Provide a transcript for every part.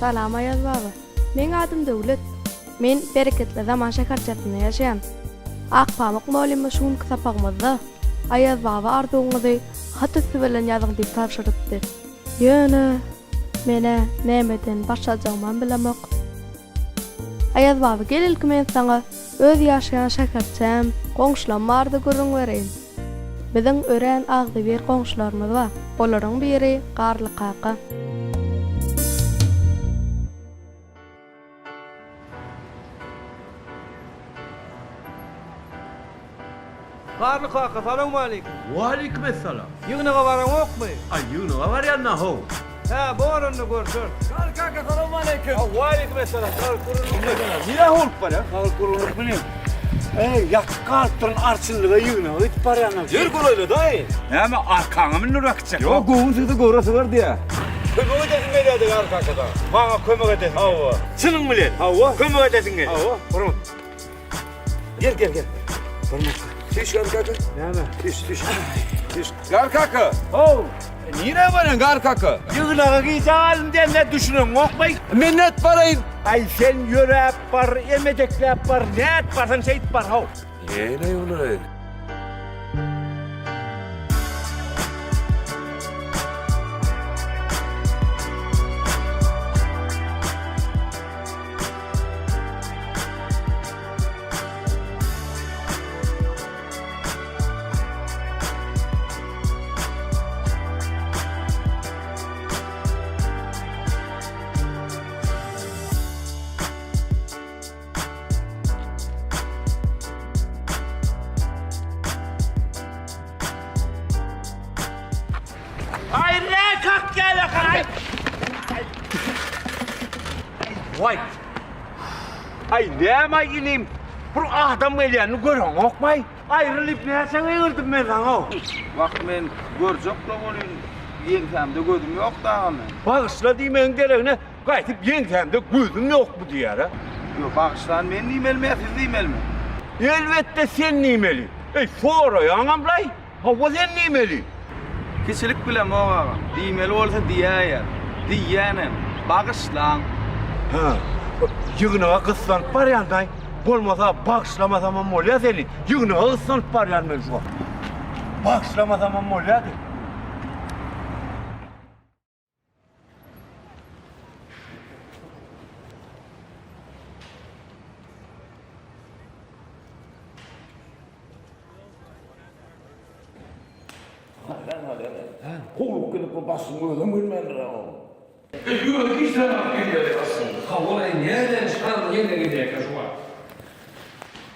Salam Aýaz baba. Meň adym Döwlet. Men Bereketli zaman şäherçesinde ýaşaýan. Akpamyk mugallym şu günki sapagymyzda Aýaz baba arzuwyňyzy hat üsti bilen ýazyň diýip tabşyrypdy. Ýöne men-ä nämeden başlajagymam bilemok. Aýaz baba gel ilki men saňa öz ýaşaýan şäherçäm, goňşulam barada gürrüň bereýin. Biziň örän agzybir goňşularymyz bar. Olaryň biri Garly kaka. Garly kaka, salowmaleýkim. Waleýkim essalam. Ýygnaga baraňokmy? Aý, ýygnaga barýan-da how. Hä, bor onda görşeris. Garly kaka, salowmaleýkim. Waleýkim essalam. Saglyk gurgunlyk. Nirä howlup barýaň? Saglyk gurgunlyk bilen. Eý, ýatyp galypdyryn arçynlyga ýygnaga gidip barýan-a. Ýör golaýla daýy. Näme, arkaňa mündürip äkitjek? Ýok, göwün sygsa göwre sygar diýýä. Kömek edesim gelýär-de Garly kaka saňa. Maňa kömek edesiň. Hawa. Çynyň bilen? Hawa. Kömek edesiň gelýär. Hawa. Hormat. Gel, gel, gel. Hormat. Düş Garly kaka. Näme? Düş, düş. Düş. Garly kaka. How. Nirä barýaň Garly kaka? Ýygnaga gijä galdym diýende düşüneňokmy? Men nädip baraýyn? Aý sen ýöräp bar, emedekläp bar, nädip barsaň şeýdip bar, how. Neýleý olar? Aý ne kakýar aý. Waý. Aý näme inim? Bir adam gelýänini göreňokmy? Aýrylyp näçe gygyrdym men saňa? Wah men görjek-le welin, ýeňsämde gözüm ýok dagy men. Bagyşla diýmegiň deregine gaýtyp ýeňsämde gözüm ýokmy diýýär-ä. Ýok, bagyşlan men diýmelimi ýa siz diýmelimi? Elbetde sen diýmeli. Eý, soraýaňam-laý. Hawa sen diýmeli. Kiçilik bilemok agam. Diýmeli bolsa diýäýer. Diýýänem. Bagyşlaň. Hä. Ýygnaga gyssanyp barýan daý. Bolmasa bagyşlamasamam bolýa seni. Ýygnaga gyssanyp barýan men şu wagt. Bagyşlamasamam bolýady. Kowup gidip bu başyň özem bilmändir-ä oň. Özi işden alyp gelýär aslynda. Hawa-laý näden çykardy ýene gelýärkä şu wagt.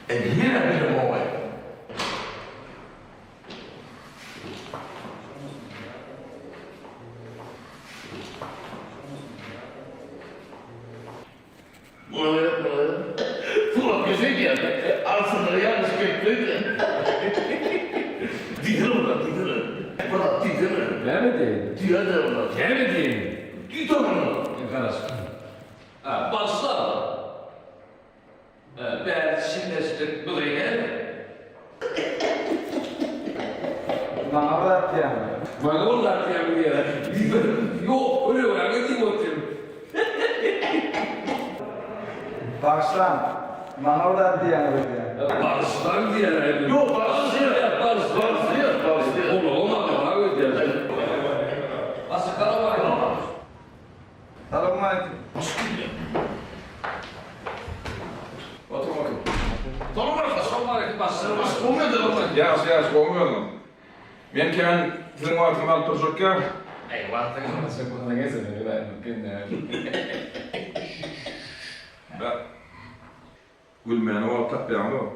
E nirä bilemok-aý. Muňa gerek bolar. Suratkeş öýdýän. Arasynda ýalňyş gelip öýdýän. Diýsene bir zat, diýsene. Bir zat diýsene. Näme diýeýin? Diýäýdä bir zat. Näme diýeýin? Diýsene bir zat. Garaş. Başla. Bäri şindeşlik bu diýen. Maňa bir zat diýýäňmi? Maňa bir zat diýýäňmi diýýär. Ýok, öleňe diýip otyryn. Bagyşlaň, maňa bir zat diýýäňiz öýdýän. Bagyşlaň diýýär. Ýok, bagyşlaýar. Bagyşlaýar, bagyşlaýar. Gulagym agyrar öýdýän. Assalawmaleýkum. Salowmaleýkim. Otur bakayım. Salowmaleýkim. Salowmaleýkim başlyk. Ýagşy ýagşy gowy özüňiz. Men kän siziň wagtyňyzy alyp durjak ýa. Eý wagtyňyzy aljak bolsaň gelsene Bä. Gülmäne wagt tapýaňyzok.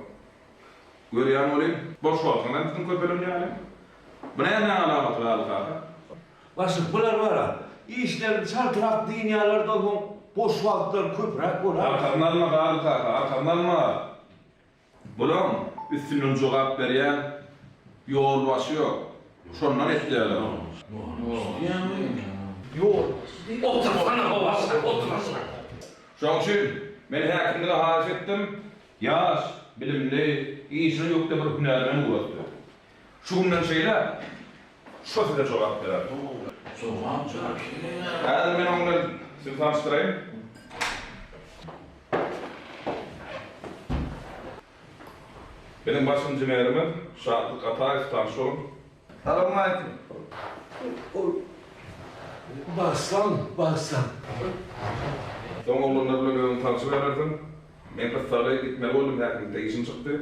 Görýän welin, boş wagtyňyz hem siziň köpelen ýaly. Bu nämäň alamaty Garly kaka? Başlyk, bular bar-a, işlerini çaltrak dynýarlar-da, soň boş wagtlary köpräk bolar. Arkasyny alma, Garly kaka, arkasyny alma! Bulaň üstünden jogap berýän ýolbaşçy ýok. Şondan etýärler. Otursana ho başlyk, otursana. Şoň üçin men häkimlige haýyş etdim, ýaş, bilimli, işine ökde bir hünärmen ugratdy. Şu günden şeýläk şo size jogap berer. Häzir men oň bilen. Sizi tanyşdyraýyn. Biziň baş inženerimiz Şatlyk Ataýew tanyş boluň. Salowmaleýkim. Bagyşlaň, bagyşlaň. Soň oglanlar bilen özüň tanşyberersiň. Men gyssagly gitmeli boldum, häkimlikde işim çykdy.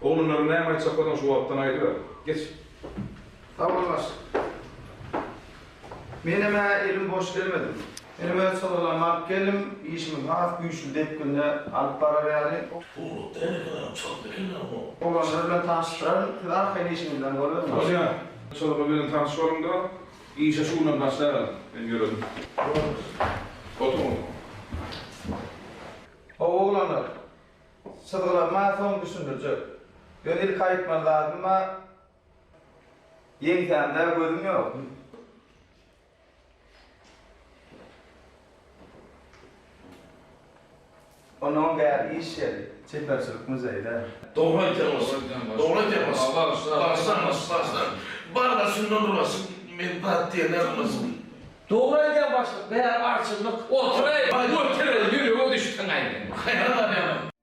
Oglanlara näme aýtjak bolsaň şu wagtdan aýdyber. Geç. Sag bol başlyk. Menem-ä elim boş gelmedim. Menem öz çyzgylarymy alyp geldim, işimizi has güýçli depginde alyp barar ýaly. Oglanlar bilen tanyşdyraryn, siz arkaýyn işiňizden boluberiň. Bolýar. Çyzgy bilen tanyş boluň-da, işe şu günden başlaýalyň. Men ýöredim. Oturyň. Hawa oglanlar, çyzgylarymy-a soň düşündirjek. Ýöne ilki aýtmaly zadym-a, Ýeňsämde gözüm ýok. Onuň bäri iş ýeri, çeperçilik muzeýde. Dogry aýtýaň başlyk. Dogry aýtýaň başlyk. Bagyşlaň başlyk, bagyşlaň. Bar-da şundan dur başlyk. Men zat diýen däldim başlyk. Dogry aýdýaň başlyk, bäri arçynlyk. Otur-aý, otur-aý, ýürege düşdüň-aý. Haýran galýan-aý.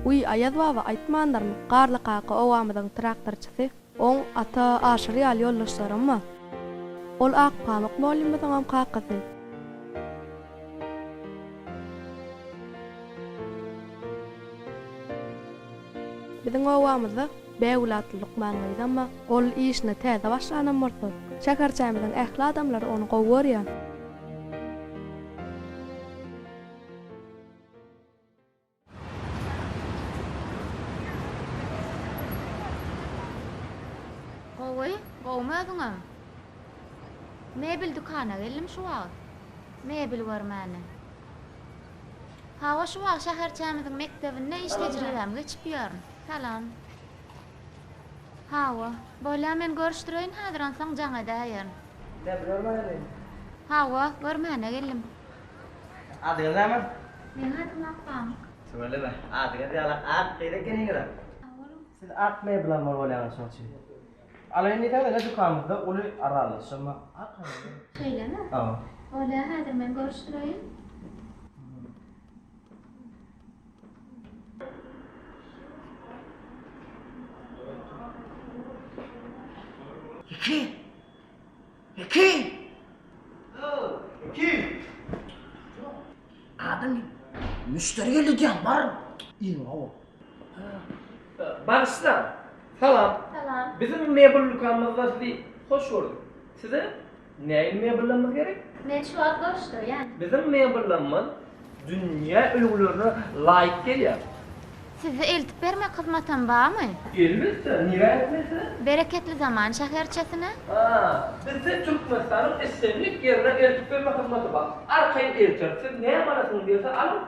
Wiý, Aýaz baba aýtmandyrmy, Garly kaka obamyzyň traktorçysy, oň Ata, Aşyr ýaly ýoldaşlaram bar. Ol Akpamyk mollymyzyňam kakasy. Biziň obamyzda Bägül atly lukman gyzam bar. Ol işine täze başlanam bolsa, şäherçämiziň ähli adamlary ony gowy görýär. Gowy, gowumy özüňem? Mebel dükana geldim şu wagt. Mebel görmäne. Hawa şu wagt şäherçämiziň mekdebinde iş tejribämi geçip ýörün. Salam. Hawa. Bolýa men görüşdireýin häzir onsoň jaň edäýerin. Mebel görmäne geldim. Hawa, görmäne geldim. Adyňyz näme? Meň adym Akpamyk. Tüweleme, adyňyz ýalak ak gyz ekeniňiz-ä. Siz ak mebel almaly bolýaňyz şoň üçin. Alaýyn diýseňiz ine dükanymyzda uly arzanlaşma bar. Şeýlemi? Hawa. Bolýa häzir men görüşdireýin. Iki! Iki! Iki! Adam müşderi geldi diýýän, bar. Iň gowy. Bagyşlaň. Salam. Salam. Biziň mebel dükanymyzda sizi hoş gördük. Size nähili mebellerimiz gerek? Men şu wagt görüşdirýän. Biziň mebellerimiz dünýä ülňülerine laýyk gelýär. Sizde eltip bermek hyzmatam barmy? Elbetde, nirä eltmeli? Bereketli zaman şäherçesine. Ha, bizde Türkmenistanyň islendik ýerine eltip bermek hyzmaty bar. Arkaýyn elteris. Siz näme alasyňyz gelse alyň.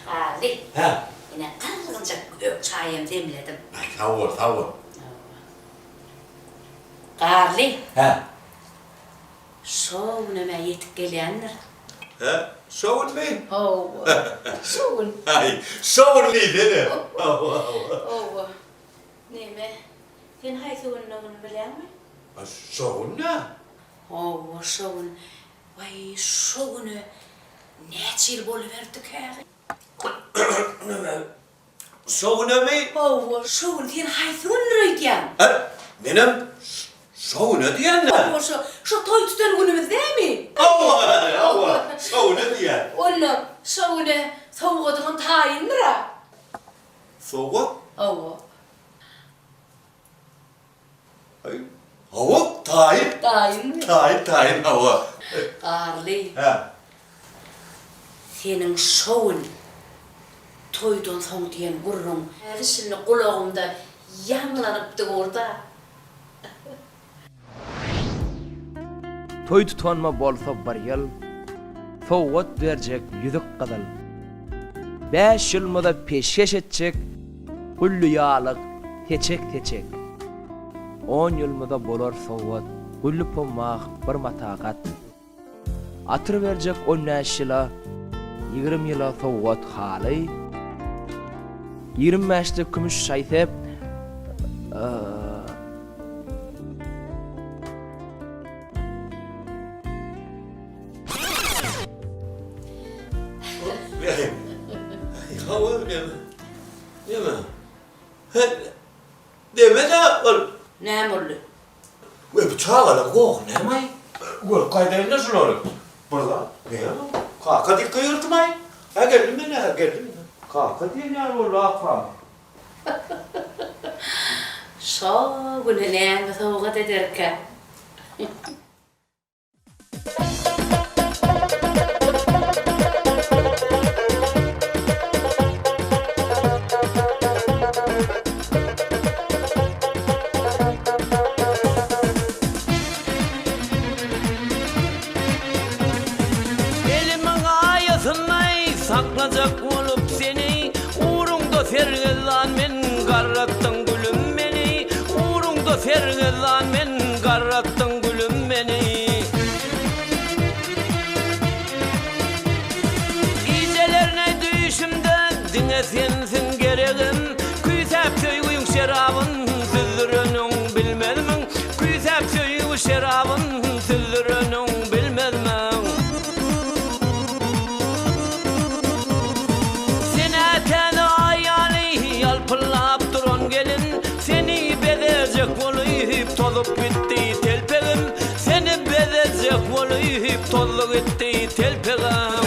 Garly. Hä. Ine gyzgynjak gök çaýam demledim. Aý sag bol, sag bol. Garly. Hä. Şo günem-ä ýetip gelýändir. Hä, şo günmi? Hawa, şo gün. Aý, şo gün diýsene. Hawa, hawa. Hawa. Neme, sen haýsy gündigini bilýäňmi? A şo gün-dä. Hawa, şo gün. Waý, şo güne näçe ýyl boluberdikä? Neme, şo günemi? Hawa, şo gün. Sen haýsy gündür öýdýäň? A, menem şo güne diýen-dä. Hawa, şo, şo toý tutan günümiz dämi? Hawa, hawa, şo güne diýýän. Onda şo güne sowgadyňam taýyndyr-a? Sowgat? Hawa. Aý, hawa, taýyn. Taýynmy? Taýyn, taýyn, hawa. Garly. Hä. Seniň şo gün toýdan soň diýen gürrüň häli-şindi gulagymda ýaňlanyp dur-da. Toý tutanma bolsa bir ýyl, Sowgat berjek ýüzük gyzyl. Bäş ýylmyza peşgeş etjek Gülli ýalyk seçek-seçek. On ýylmyza bolar sowgat Gülli pommah bir mata gat. Atyr berjek on bäş ýyla, Ýigrim ýyla sowgat haly. Ýigrim bäşde kümüş şaý-sep, Näme boldy? We bu çagalar gohy nämaý? Görüp gaýdaýynda şulary. Bir zat näme? Kaka diýip gygyrdym-aý. Hä geldim men hä geldim. Kaka diýen ýaly boldy Akpamyk. Şo güne näme sowgat ederkä? Elimiň aýasyndaý saklajak bolup seni Ugruňda sergezdan men garratdyň gülüm meni Ugruňda sergezdan men garratdyň gülüm meni. Gijelerne düýşümde diňe sensiň geregim Küýsäp söýgüň şerabyn süzdüreniň bilmezmiň Küýsäp söýgi şerabyn süzdüreniň bilmezmiň. Sen-ä täze aý ýaly ýalpyldap duran gelin Seni bezejek bolup tozup gitdi telpegim Seni bezejek bolup tozdy gitdi telpegim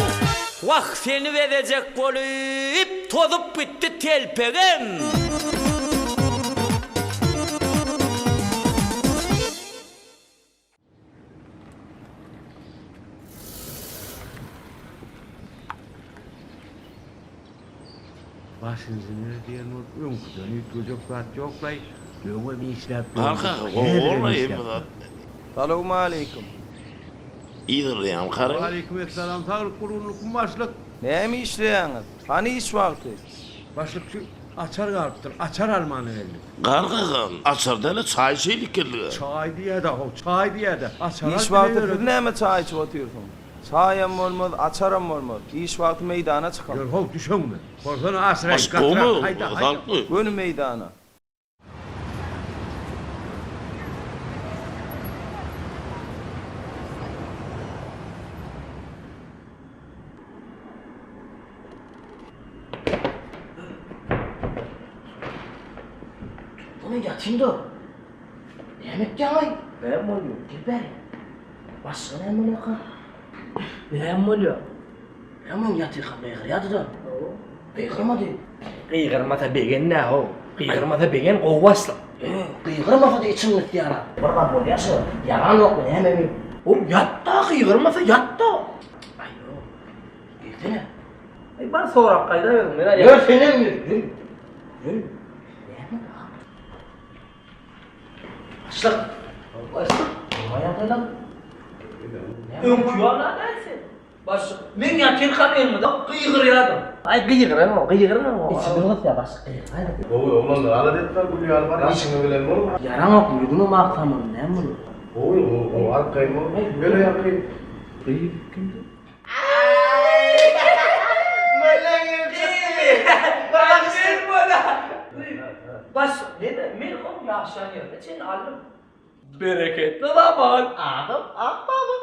Wah seni bezejek bolup tozup gitdi telpegim. Baş inžener diýen bolup öňküden üýtgejek zat ýoklaý, öňem işläp Bar ýördük, kaka gowy häzirem bolmaý işläp hemme zat. ýörüs. Salowmaleýkim. Yzarlaýan karyn. Waleýkim essalam saglyk gurgunlykmy başlyk. Näme işleýäňiz? Hany iş wagty? Başlyk şu açar galypdyr, açar almana geldik. Gar kaka açar däl-e çaý içeýlik geldik-ä. Çaý diýýä-dä how, çaý diýýä-dä. Açar Iş alyp wagty bileýeris. siz näme çaý içip otyrsyňyz? Çaýam bolmaz, açaram bolmaz. Iş wagty meýdana çykaň. Ýör how, düşeňmi? Bolsana aşyraýyk, Baş gatyrak, gowmy, haýda, haýda. salykmy? Göni meýdana. Tursana ýatyn-da. Näme etýäň-aý? Näme bolýar? Gel bäri. Başga näme bolýarka? Näme bolýar? Näme oň ýatyrka gygyrýardy-da. Gygyrmady. Gygyrmasa begen-dä-how. Gygyrmasa begen, gowy başlyk. Gygyrmasa-da içiň gysýar-a. Bir zat bolýar şo. Ýaranokmy nämemi? Ol ýat-da, gygyrmasa ýat-da. Aý, ýok. Gelsene. Aý, bar sorap gaýdaý özüň. Men-ä Ýör, senem ýör. Ýör. Ýör. Näme bar? Başlyk. Başlyk. Gowy ýagdaýlar. Öňki ýaly-a däl sen. Başlyk, men ýatyrkam elmydam gygyrýardym. Aý gygyranok, gygyranok. Içimi gysýar başlyk gygyraýda. Gowy oglanlar alada etme gül ýaly bar işiňi bilen bol. Ýaraňok ýüzüňem ak saman näme bolýar. Gowy gowy gowy arkaýyn bol. Ýöne ýaňky gyz kimdi? Başlyk, neme, men oň ýaşan ýerine çenli aldym. Bereketli zaman. Adym Akbaba.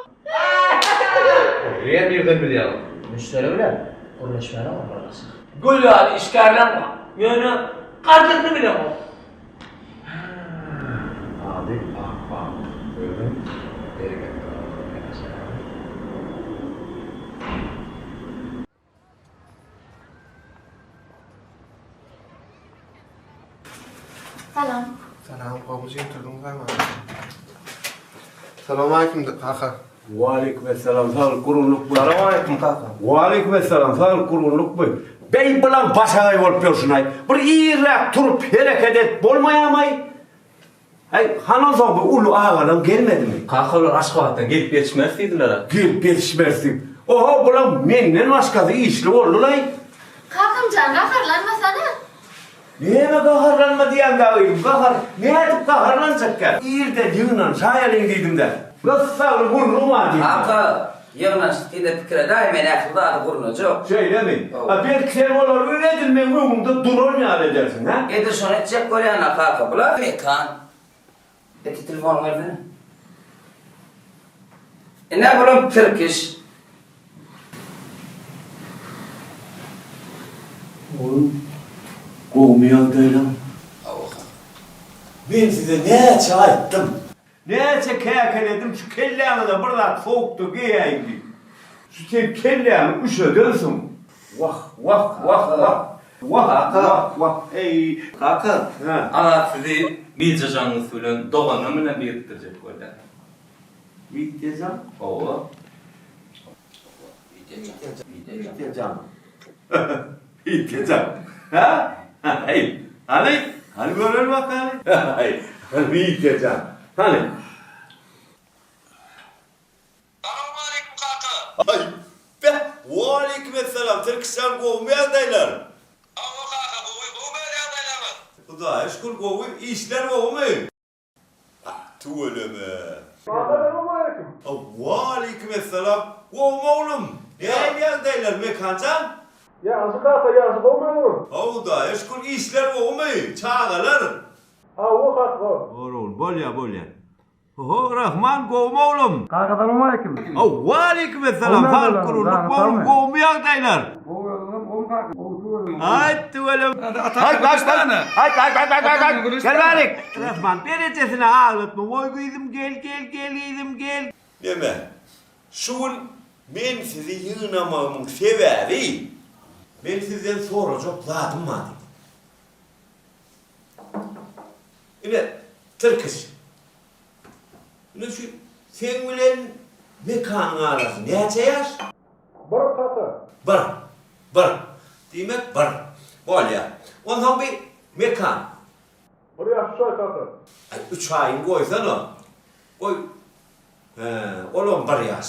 Näme ýerden bilýäň? Müşderi bilen gürleşmäne bar bir gaşyk. Gül ýaly işgärleň bar. Ýöne gadyryny bileňok. Ady Akbaba. Özem bereketli zamanda ýaşaýan. Salam. Salam, gowuja turduňyzmy? Salam aleýkum kaka. Waleýkim essalam, saglyk gurgunlykmy? Salowmaleýkim kaka. Waleýkim essalam, saglyk gurgunlykmy? Beý bilan başagaý bolup ýörşünaý. Bir irräk turup hereket et bolmaýamaý? Äý, hany onsoň bu uly agalaň gelmedimi? Kaka olar Aşgabatdan gelip ýetişmeris diýdiler-ä. Gelip ýetişmeris diýip. Oho, bulam menden başgasy işli boldy-laý. Kakamjan gaharlanmasana. Näme gaharlanma diýýäň-dä gyzym, gahar, nädip gaharlanjakka? Irden ýygnanyşaýalyň diýdim-dä. Gyssagly gürrüň bar diýdim. Kaka, ýygnanyşyk diýde pikir edäý, men ähli zady gurnajak. Şeýlemi? A belki sen olary edil meň öňümde duran ýaly edersiň, hä? Edil şony etjek bolýan-a kaka, bular mekan. Eti telefonyňy bersene. Ine bulam tirkiş. Oglum, gowumy ýagdaýlaň? Hawa kaka. Men size näçe aýtdym. Näçe käkeledim şu kelläňize bir zat sowukda geýäýiň diýip. Şu sen kelläňi üşedensiň. Wah, wah, wah, wah. Wah, wah, wah, eý. Kaka, Hä. Azat sizi Widžajanyň üsti bilen doganam bilen birikdirjek bolýar. Widjajan? Hawa. Widjajan. Widjajan. Hä? Heý, hany, hany görelim bakaly. Heý, Widjajan. Hany. Salowmaleýkim kaka. Aý, beh, waleýkim essalam, Tirkişjan gowumy ýagdaýlar? Hawa kaka gowy, gowumy öz ýagdaýlaryňyz? Hudaýa şükür gowy, işler gowumy? Ah, tüweleme. Kaka salowmaleýkim. Waleýkim essalam, gowumy oglum? Nähili ýagdaýlar Mekanjan? Ýagşy kaka, ýagşy gowumy özüňiz? Hawa Hudaýa şükür, işler gowumy? Çagalar? Hawa kaka gowy. Bor oglum, bolýa, bolýa. Oho Rahman gowmy oglum. Kaka salowmaleýkim. Waleýkim essalam saglyk gurgunlyk oglum gowmy ýagdaýlar. Gowy özüňem gowmy kaka. Gowy tüweleme. Aý tüweleme. Aý baş Aý aý aý aý aý gel bärik. Rahman berejesine aglatma goý gyzym gel gel gel gyzym gel. Neme şu gün men sizi ýygnamagymyň sebäbi men sizden sorajak zadym bar diýdim. Ine, Tirkiş. Ine şu seň bilen Mekanyň arasy näçe ýaş? Bir kaka. Bir. Bir. Diýmek, bir. Bolýar. Onsoň bi Mekan. Bir ýaş üç aý kaka. Aý, üç aýyny goýsana. Goý. Hä, olam bir ýaş.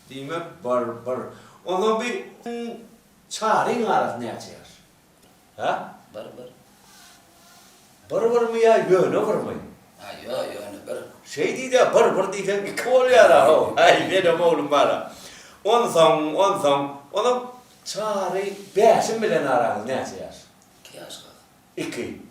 Diýmek, bir, bir. Onsoň bi Çaryň arasy näçe ýaş? Hä? Bir bir. Bir birmi ýa ýöne birmi? A ýo, ýöne bir. Şeý diý-dä, bir bir diýseň iki bolýar-a how. Äý, menem oglum bar-a. Onsoň, onsoň, onsoň Çary Bäşim bilen araňyz näçe ýaş? Iki ýaş kaka. Iki.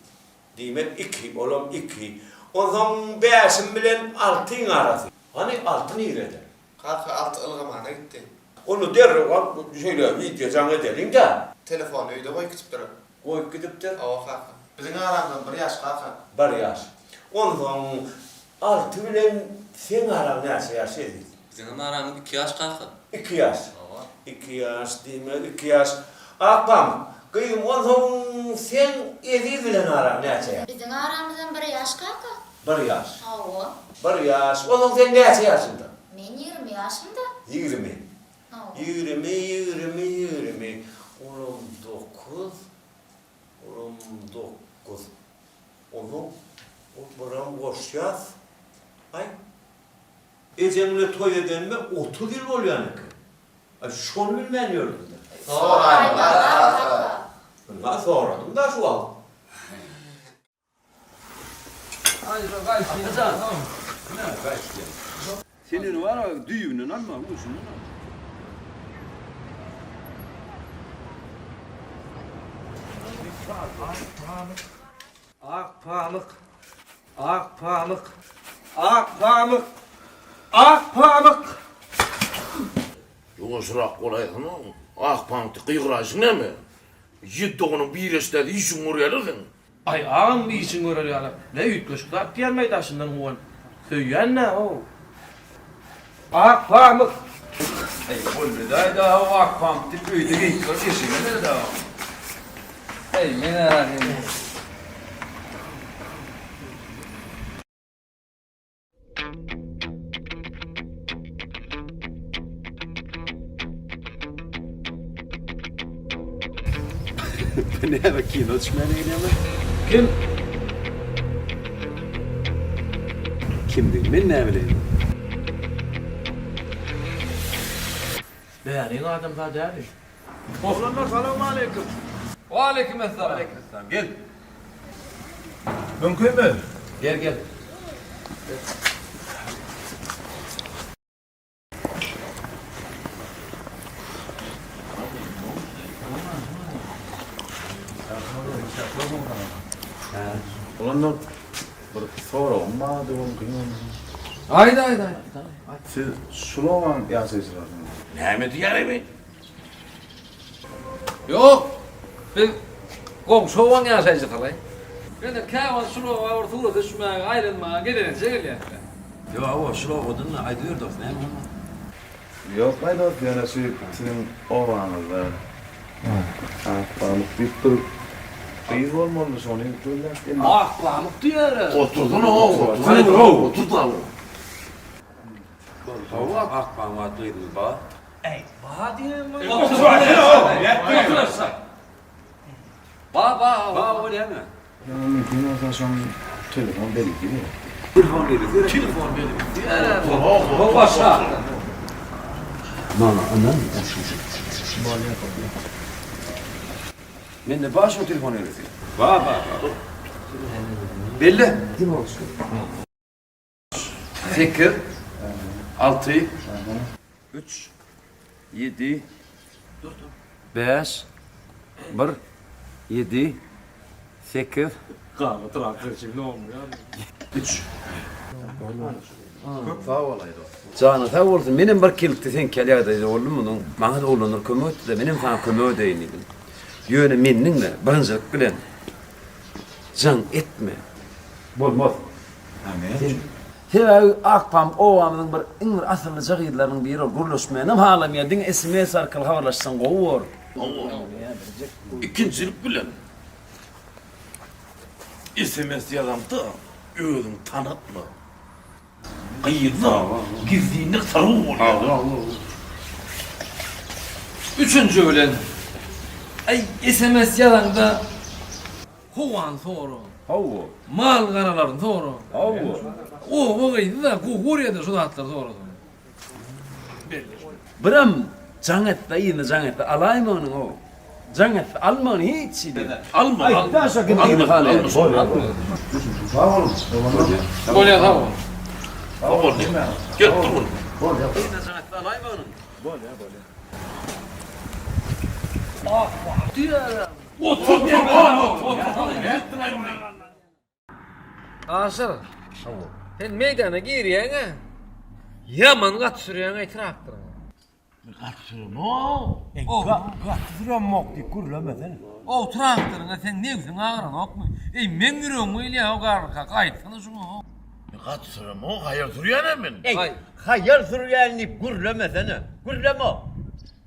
Diýmek, iki, olam iki. Onsoň Bäşim bilen Altyň arasy? Hany, Alty nirede? Kaka Alty ylgamana gitdi. Onda derrew al, şeýle wideo jaň edeliň-dä. Telefony öýde goýup gidipdir. Goýup gidipdir? Hawa kaka. Biziň aramyzam bir ýaş kaka. Bir ýaş. Onsoň Alty bilen seň araň näçe ýaş Eziz? Biziňem aramyz iki ýaş kaka. Iki ýaş. Hawa. Iki ýaş, diýmek iki ýaş. Akpamyk, gyzym onsoň seň Eziz bilen araň näçe ýaş? Biziň aramyzam bir ýaş kaka. Bir ýaş. Hawa. Bir ýaş. Onsoň sen näçe ýaşyňda? Men 20 ýaşymda. 20. Hawa. 20, 20, 20. Olam dokuz. Olam dokuz. Onsoň ol biram goşýas. Aý, ejeň bilen toý edenime 30 ýyl bolýan eken. Aý, şony bilmän ýördüm-dä. Soraýma, kaka. Ynha, soradym-da şu wagt. Sen ýöne bar-a, düýbünden alma, ujundan al. Ak pamyk, ak pamyk, ak pamyk, ak pamyk! Ýuwaşrak bolaýsana, ak pamykda gygyraýşyň näme? Ýedi doganyň biri eşidäýse işiňi görýärler seň. Aý agam işiň görer ýaly ne üýtgeşik zat diýenmaý daşyndan guwanyp söýýän-dä how. Ak pamyk. Aý bolmadaýda how ak pamyk diýip öýde geýip dur eşegine sered-ä. Aý men-ä razy. Bu näme kino düşmäne gelýärmi? Kim? Kimdigini men näbileýin. Bäriň adamzat däli. Oglanlar salowmaleýkim. Waleýkim essalam. Waleýkim essalam. Gel. Mümkinmi? Gel gel. Oglanlar bir soragym bardy mümkinmi? Aýt aýt aýt. Siz şul obaň ýaşaýjylarymy? Näme diýýäň-eý? Ýok. Biz goňşy obaň ýaşaýjysylaý. Ýöne käwagt şul oba bir surata düşmäge, aýlanmaga, gezelenje gelýäs-dä. Ýok, hawa, şul obadan-da, aýdyber dost, näme boldy? Ýok-laý dost, ýöne şu siziň obaňyzda Akpamyk diýip bir gyz bolmalydy, şony gözläp geldim. Akpamyk diýer-ä. Otursana-how, otursana-how, otur-da. Hawa, Akpamyk atly gyzymyz bar. Äý, ba diýen bolýar. Otur-otur. Ba, ba, ba, o näme? Mümkin bolsa şoň telefon belgisi gerek. Telefon belgisi gerek. Telefon belgisi gerek. Bu başga. Maňa ynan. Bolýar, bolýar. Mende bar şoň telefon belgisi. Bar, bar, bar. Belli. 8 6 3 7 5 1 7 8 Garly traktorçy ne olmuyor? 3 Köp sag bol aý dost. Janyň sag bolsun. Menem bir kiltdi seňki ýaly ýagdaýda boldum. Munuň maňa-da oglanlar kömek etdi-de, menem saňa kömek edeýin diýdim. Ýöne mendiň-de birinjilik bilen jaň etme. Bolmaz. Sebäbi Akpamyk obamyzyň bir iň bir asyllyja gyzlarynyň biri ol. Gürleşmänem halamaýar. Diňe sms arkaly habarlaşsaň gowy bor. Ikinjilik bilen sms ýazaňda özüňi tanatma. Gyzda gizlinlik syry bolýar. Üçünji bilen aý sms ýazaňda Howany sora. Hawa. Mal-garalaryny sora. Hawa. Oba gyzy-da gowy görýär-de şu zatlary sorasaň. Belli. Biram jaň etse yzyna jaň etse alaýma onuň o. Jaň etse alma ony hiç hili. Alma, alma. Alma, alma. Sag boluň. Bolýar sag bol. Sag bol. Gelip dur muny. Bolýar. Yzyna jaň etse alaýma onuň. Bolýar, bolýar. Aşyr. Sen meýdana girýäň-ä. Ýaman gaty sürýäň-aý traktoryňy. Gaty süremok. Gaty süremok diýip gürlemesene. O traktoryňa seň nebsiň agyranokmy? Eý, meň ýüregim gyýylýar-ow Garly kaka, aýtsana şuňa. Gaty süremok, haýal sürýän-ä men. Eý, haýal sürýän diýip gürlemesene. Gürleme.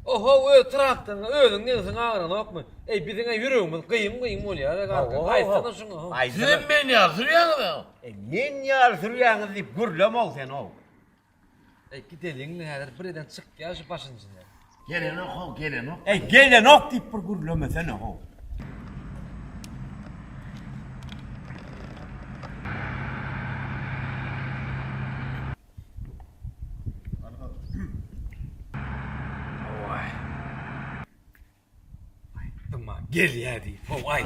Ohow öz traktoryňa özüň nebsiň agyranokmy? Eý biziňä ýüregimiz gyýym gyýym bolýara garka aýtsana şuňa how. Sizem men ýaly sürýäňiz-ä. Eý men ýaly sürýäňiz diýip gürlemow sen how. Eý gideliňle häzir bir eden çykýar şu başynjyna. Gelenok how gelenok. Eý gelenok diýip bir gürlemesene how. Gelýär diýip, how aý.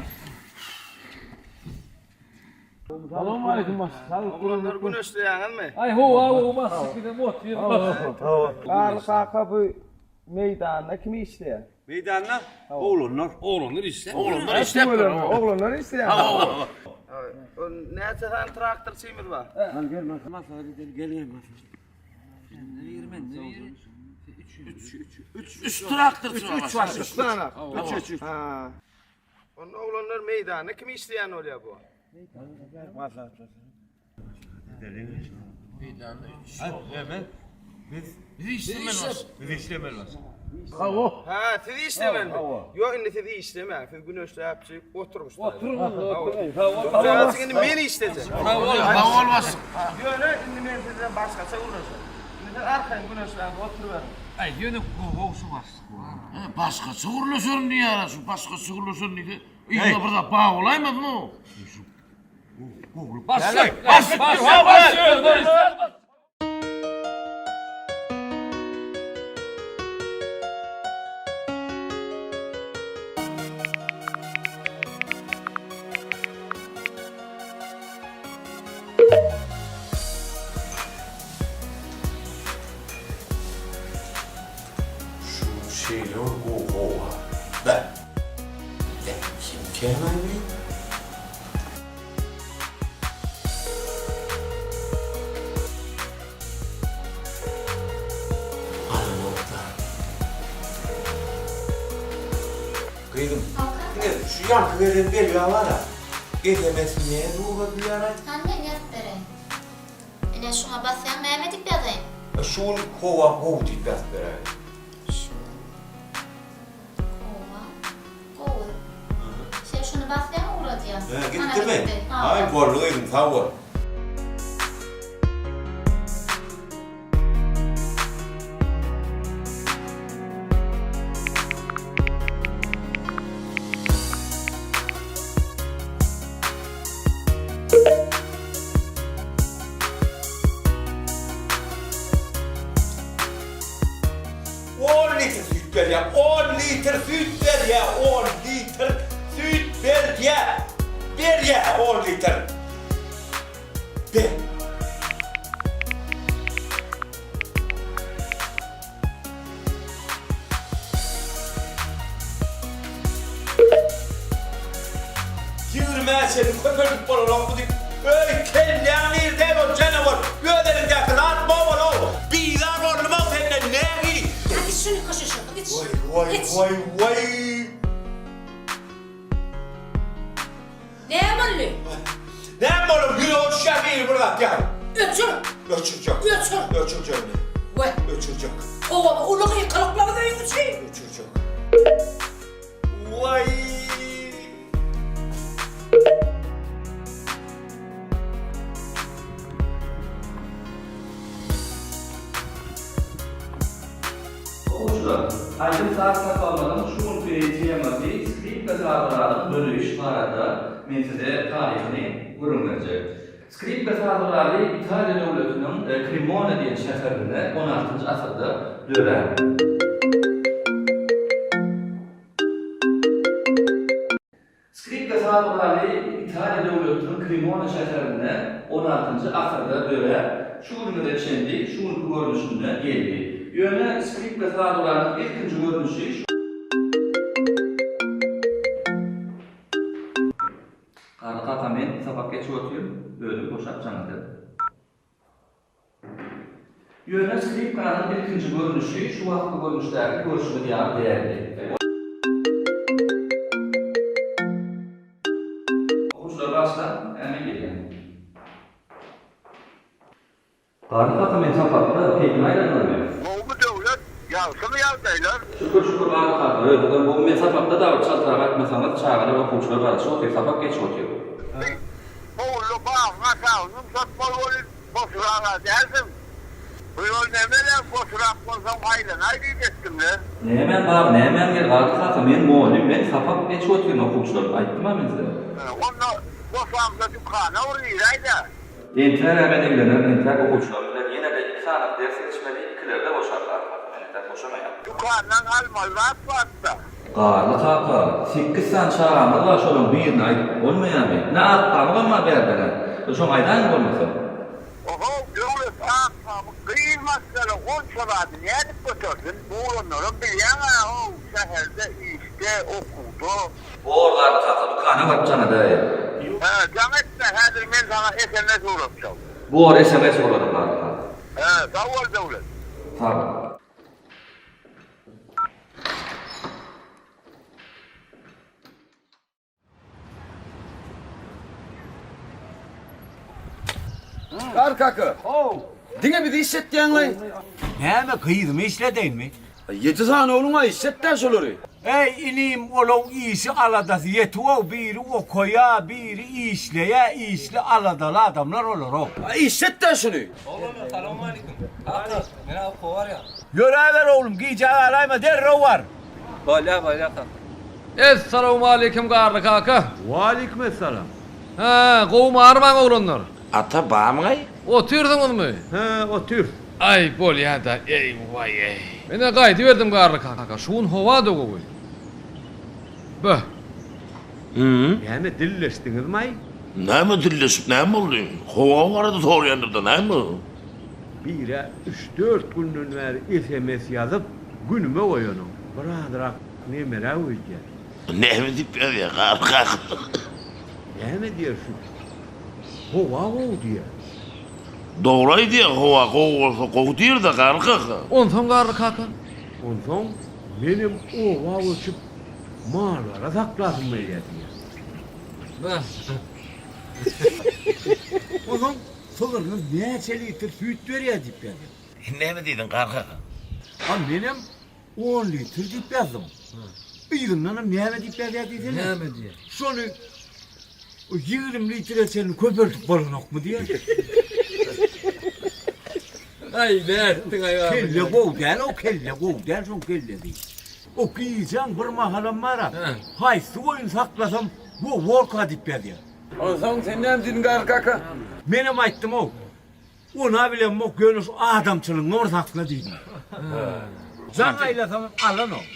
Salowmaleýkim başlyk. Oglanlar güneşleýäňizmi? Aý howa gowy başlyk bizem otyrys. Garly kaka bu meýdanda kim işleýär? Meýdanda oglanlar. Oglanlar işläp. Oglanlar işläp. Oglanlar işleýär. Hawa. Näçe sany traktorçymyz bar? Gel gel maslahat edeli gel gel maslahat. Üç traktorçy bar. Üç baş, üç sany. Üç, üç, üç. Ha. Onda oglanlar meýdanda kim işleýän bolýar bu? Meýdanda üç. Biz Biz işlemeli baş. Biz işlemeli baş. Ha, siz işlemelimi? Ýok, indi siz işlemäň. Siz güneşläpjik oturyň. Oturyň onda, oturyň. Sag bol. Indi men işlejek. Sag bol başlyk. Ýöne indi men sizden başgaça gürleşerin. Siz arkaýyn güneşläňiz oturyberiň. Aý ýöne gowy şu başlyk. Başgaça gürleşerin diýýär-ä şu başgaça gürleşerin diýse yzyna bir zat bar bolaýmasyn o. Başlyk! Başlyk! Başlyk! Şu şeýle bir gowy howa. Bä. Bä, kimkäm-aý bi? Alanok-da. Gyzym, diňe şu ýaňky gelen belgä bar-a. Esemesi nädip ugradylýar-aý? Hany men ýazyp bereýin. Ine şuňa basýaň näme diýip ýazaýyn? Şu gün howa gowy diýip ýazyp beräý. Şu gün howa gowy. Sen şuny basýaň ugradýaň. Hä, gitdimi? Aý boldy gyzym, sag bol. On litr süýt berýär, on litr süýt berýär, on litr süýt berýär, berýär on litr. Ber. Ýigrimä çenli köpeldip bolanokmy diýip, öý, kelläň nirde ol janawar, öz eliňdäki zat bol-ow, bizar boldum-ow senden, nähili? Hany şuny köşeşerin, geç. Waý, waý, waý! Näme boldy? Näme bolar, ýürege düşýär biri bir zat ýaly. Öçür! Öçürjek. Öçür! Öçürjek indi. We. Öçürjek. Howamy uly gykylyklaryň öýüň içi. Öçürjek. Waý! Okuwçylar, aýdym-saz sapagymyzyň şu günki temasy skripka sazguralyň döreýşi barada men size taryhyny gürrüň berjek. Skripka sazguraly Italiýa döwletiniň Kremona diýen şäherinde on altynjy asyrda dörän. Skripka saz guraly Italiýa döwletiniň Kremona şäherinde on altynjy asyrda döräp, şu günümize çenli şu günki görnüşinde geldi. Ýöne skripka saz guralynyň ilkinji görnüşi şu. Garry kaka men sapak geçip otyryn, özüm boşap jaň ederin. Ýöne skripkanyň ilkinji görnüşi şu wagtky görnüşdäki görşümiz ýaly däldi. Okuwçylar başlaň, ä men gelýän. Garry kaka men sapakda, peýkam aýlanmaly. Gowumy Döwlet, ýagşymy ýagdaýlar? Şükür şükür Garry kaka, özüňizem gowy, men sapakda dagy çaltrak aýtmasaňyz çagalar okuwçylar garaşyp otyr, sapak geçip otyr. Heý, howluda bagyň aşagyny ýumşatmaly bolýn. Boşurak-a dälsiň. Bu ýol nemelem, boşurak bolsaň aýlanaý diýip etdim-le. Nämäň bar, nämäň gel, Garry kaka, men mugallym, men sapak geçip otyryn okuwçylaryma, aýtdym-a men size. Onda boşamda dükana bir giräý-dä. Entäg-ä men eglenerin, entäk okuwçylarym bilen ýene-de iki sany ders geçmeli, ikilerde boşar Garry kaka, men entäk boşamaýan. Dükandan almaly zat bardy-da. Garly kaka, sekiz sany çagamyz bar, şolaryň birini aýdyp bolmaýarmy? Ine, Akpamygam bar bärde-hä. Şoňa aýdaýyň bolmasa. Ohow, Döwlet, Akpamyk gyz maşgala onça zady nädip götersin? Oglanlaram bilýäň-ä-how, şäherde, işde, okuwda. Bor, Garly kaka, dükana baryp jaň edäýin. Hä, jaň etme, häzir men saňa sms ugratjak. Bor, sms ugradyň, Garly kaka. Hä, sag bol, Döwlet. Sag bol. Gar kaka. How. Diňe bizi işletýäňlaý. Näme gyzymy işledeýinmi? Ýedi sany ogluň-a işlet-dä şolary. Eý inim olaň işi aladasy ýetik-ow biri okaýa biri işleýä işli aladaly adamlar olar-ow. Işlet-dä şuny. Oglanlar salowmalikim. Kaka, men-ä okuwa barýan. Ýöräber oglum gijä galaýma derrew bar. Bolýa bolýa kaka. Essalawmaleýkim Garly kaka. Waleýkim essalam. Hä, gowumy armaň oglanlar? Ata barmyňaý? Otyrsyňyzmy? Hä, otyrys. Aý, bolýa-da, eý, waý-eý. Men-ä gaýdyberdim Garly kaka, şu gün howa-da gowy. Böh. Näme dilleşdiňizmaý? Näme dilleşip näme boldy? Howa barada soraýandyr-da näme? Birä üç-dört günden bäri sms ýazyp, günüme goýanok. Birazrak nemeräk öýdýän. Näme diýip ýazýar Garly kaka? Näme diýer şu? Howa gowy diýer. Dogry aýdýar, howa gowy bolsa gowy diýer-dä Garly kaka. Onsoň Garly kaka? Onsoň menem oba göçüp mal-gara saklasym gelýär diýer. Onsoň sygyrňyz näçe litr süýt berýär diýip ýazýar. Näme diýdiň Garly kaka? A menem On litr diýip ýazdym. Yzyndanam näme diýip ýazýar diýsene. Näme diýýär? Şony 20 litre çenli köpeldip bolanokmy diýýär. Aý, nätdiň aý Garly. Kelle gowy däl, o kelle gowy däl şoň kellesi. O gijäň bir mahalam bar-a, haýsy goýun saklasam, wo-worka diýip ýazýar. Onsoň sen näme diýdiň Garly kaka? Menem aýtdym-ow. Ona bilemok ýöne şu adamçylygyňy bir sakla diýdim. Jaň aýlasamam alanok.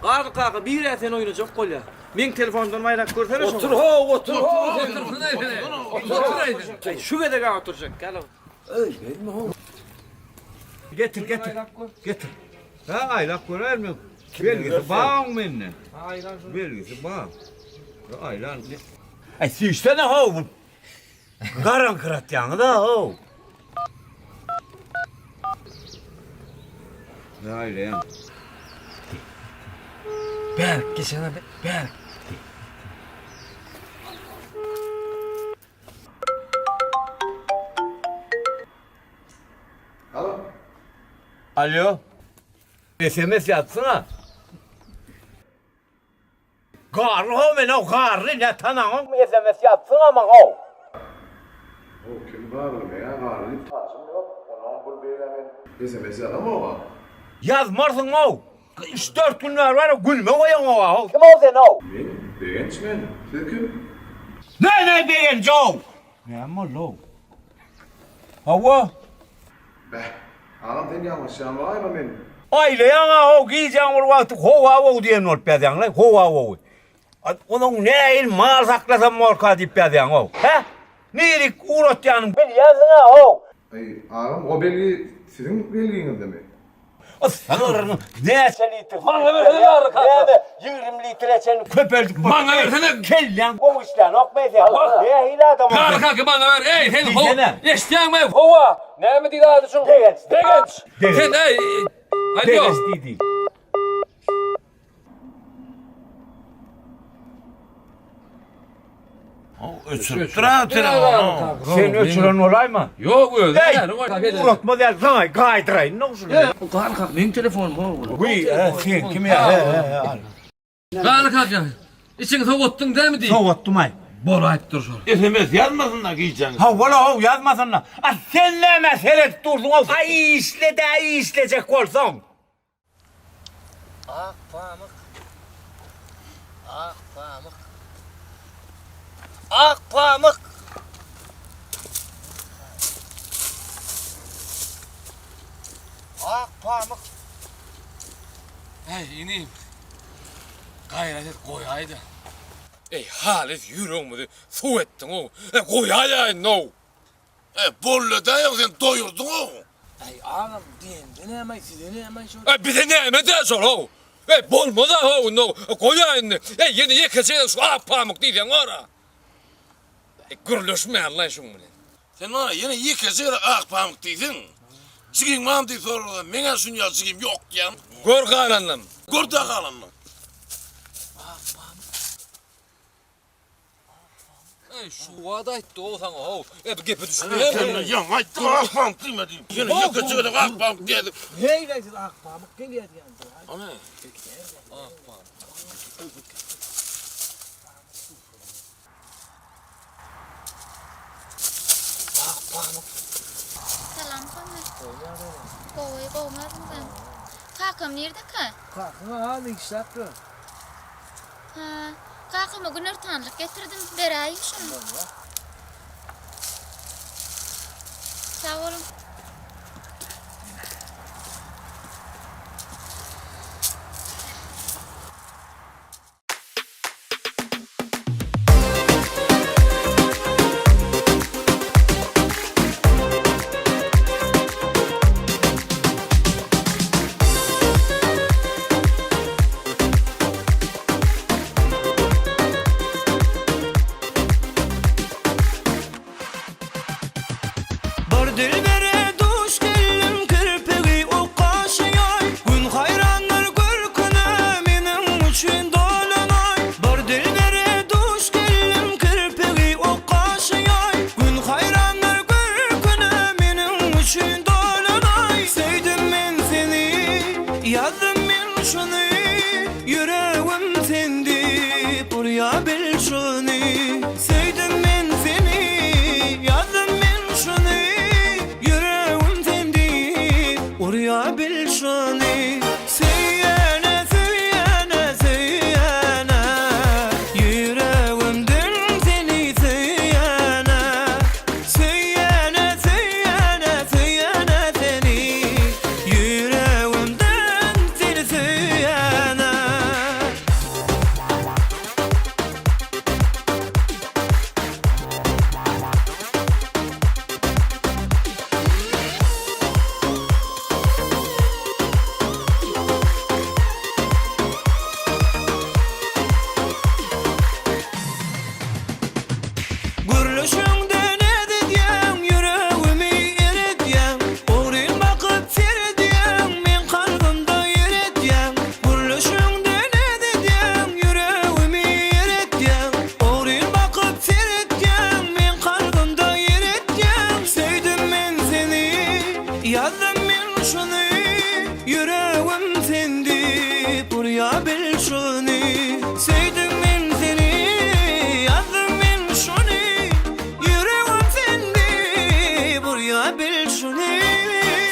Garly kaka bir-ä sen oýnajak bolýa. Meň telefonymdan baýrak görsene şoňa. Otur how otur how sen. Otur. Şu gezeg-ä oturjak gel. Eý gelme how. Getir getir. Getir. Hä aýlap göräýin men. Belgisi bar oň mende. Belgisi bar. Aýlan. Aý süýşsene how bu. Garaňkyratýaňyz-a how. Aýlaýaň. Bärik geçene bärik. Alo. Alo. SMS ýazsyňa. Garry how men how garry nä tanaňok sms ýazsyňa maňa how. How kim garry meňä garry diýip tanşym ýok onam bul beýle men sms ýazamok-a. Ýazmarsyň how üç dört gün bäri bar günüme goýaňok-a how kim how sen how. Men Begenç men siz kim. Näme Begenç how. Näme boldy how. Hawa. Bäh, agam sen ýalňyşýaň bolaýma men. Aýlaýaň-a how gijäň bir wagty howa gowy diýen bolup ýazýaň-laý, howa gowy. Onuň nähili mal saklasam borka diýip ýazýaň how. Hä? Nirik ugratýanyň bilýänsiň-ä how. Aý, agam o belgi siziň belgiňizdemi? Sygryň näçe litr Maňa bersene Garly kaka. Näme 20 litre çenli köpeldip bol. Maňa bersene. Kelläň gowy işlänokmy sen? Nähili adam Garly kaka maňa ber. Eý sen how. Diýsene. Eşitýäňmi? Howa. Näme diýdi ady şuň? Begenç. Begenç. Begenç. Sen eý. Alýo. Begenç diýdi. Öçüripdir-ä telefony. Sen öçüren bolaýma? Ýok özi. Eý, ugratmaz ýaly saňa gaýdyraýyn-da şuny. Garly kaka meň telefonym ho. Wiý, sen kim ýa? He, he, he, al. Garly kaka, içiňi sowatdyň dämi diý? Sowatdym-aý. Bolaýypdyr şol. SMS ýazmasyn-da gijäň. Hawa-la, how, ýazmasyn-da. A sen nämä seredip dursuň-ow? Aý, işle-dä, işlejek bolsaň. Ak pamyk Ak pamyk Ak pamyk Ak pamyk Äý inim gaýrat et goýaýda. Eý halys ýüregimizi suw etdiň-ow. Goýaýaýyn-ow. E, boldy-da, ýok, sen doýurdyň-ow. Äý, agam, diýende näme-aý, size näme-aý şol? E, bize näme-dä şol-ow? E, bolmaz-a how indi, goý-a indi. E, ýene ýekeje gezek şu ak pamyk diýseň bar-a. E, gürleşmäli-laý şuň bilen. Sen bar-a, ýene ýekeje gezek ak pamyk diýseň, jigiň barmy diýip sorarlar, meň-ä şunýaly jigim ýok diýýän. Gör galanynam. Gör-dä galanynam. Ak pamyk. Eý, şu wagt aýtdy-ow saňa, how. E, bu gepe düşünýärmi? Sen ýaňy aýtdyň Ak Pamyk diýme diýip. Ýene ýekeje gezek Ak Pamyk diýýärdiň. Heý-leý, siz Ak Pamyk gelýär diýýäňiz. Ana. Ak Pamyk. Ak Pamyk. Salam Hommat. Gowy, gowumy özüňizem? Kakam nirdekä? Kakaň-a hany işläp ýör. Hä, kakama günortanlyk getirdim, beräýiň şuny. Bolýa. Sag boluň. Bir dilbere duş geldim kirpigi ok gaşy ýaý Gün haýrandyr görküne meniň üçin dolanaý Bir dilbere duş geldim kirpigi ok gaşy ýaý Gün haýrandyr görküne meniň üçin dolanaý Söýdüm men seni ýazdym men şuny Ýüregim sen diýip urýa bil şuny Söýdüm men seni ýazdym men şuny Ýüregim sen diýip urýa bil şuny Söýýäne söýýäne söýýäne Ýüregimden seni söýýäne Söýýäne söýýäne söýýäne seni Ýüregimden seni söýýäne. Gürleşiňde näz edýäň, ýüregimi eredýäň, Ogryn bakyp seredýäň, meň kalbymda ýer edýäň. Gürleşiňde näz edýäň, ýüregimi eredýäň, Ogryn bakyp seredýäň, meň kalbymda ýer edýäň. Söýdüm men seni, ýazdym men şuny, Ýüregim sen diýip urýa bil şuny. Söýdüm men seni, ýazdym men şuny, Ýüregim sen diýip urýa bil şuny.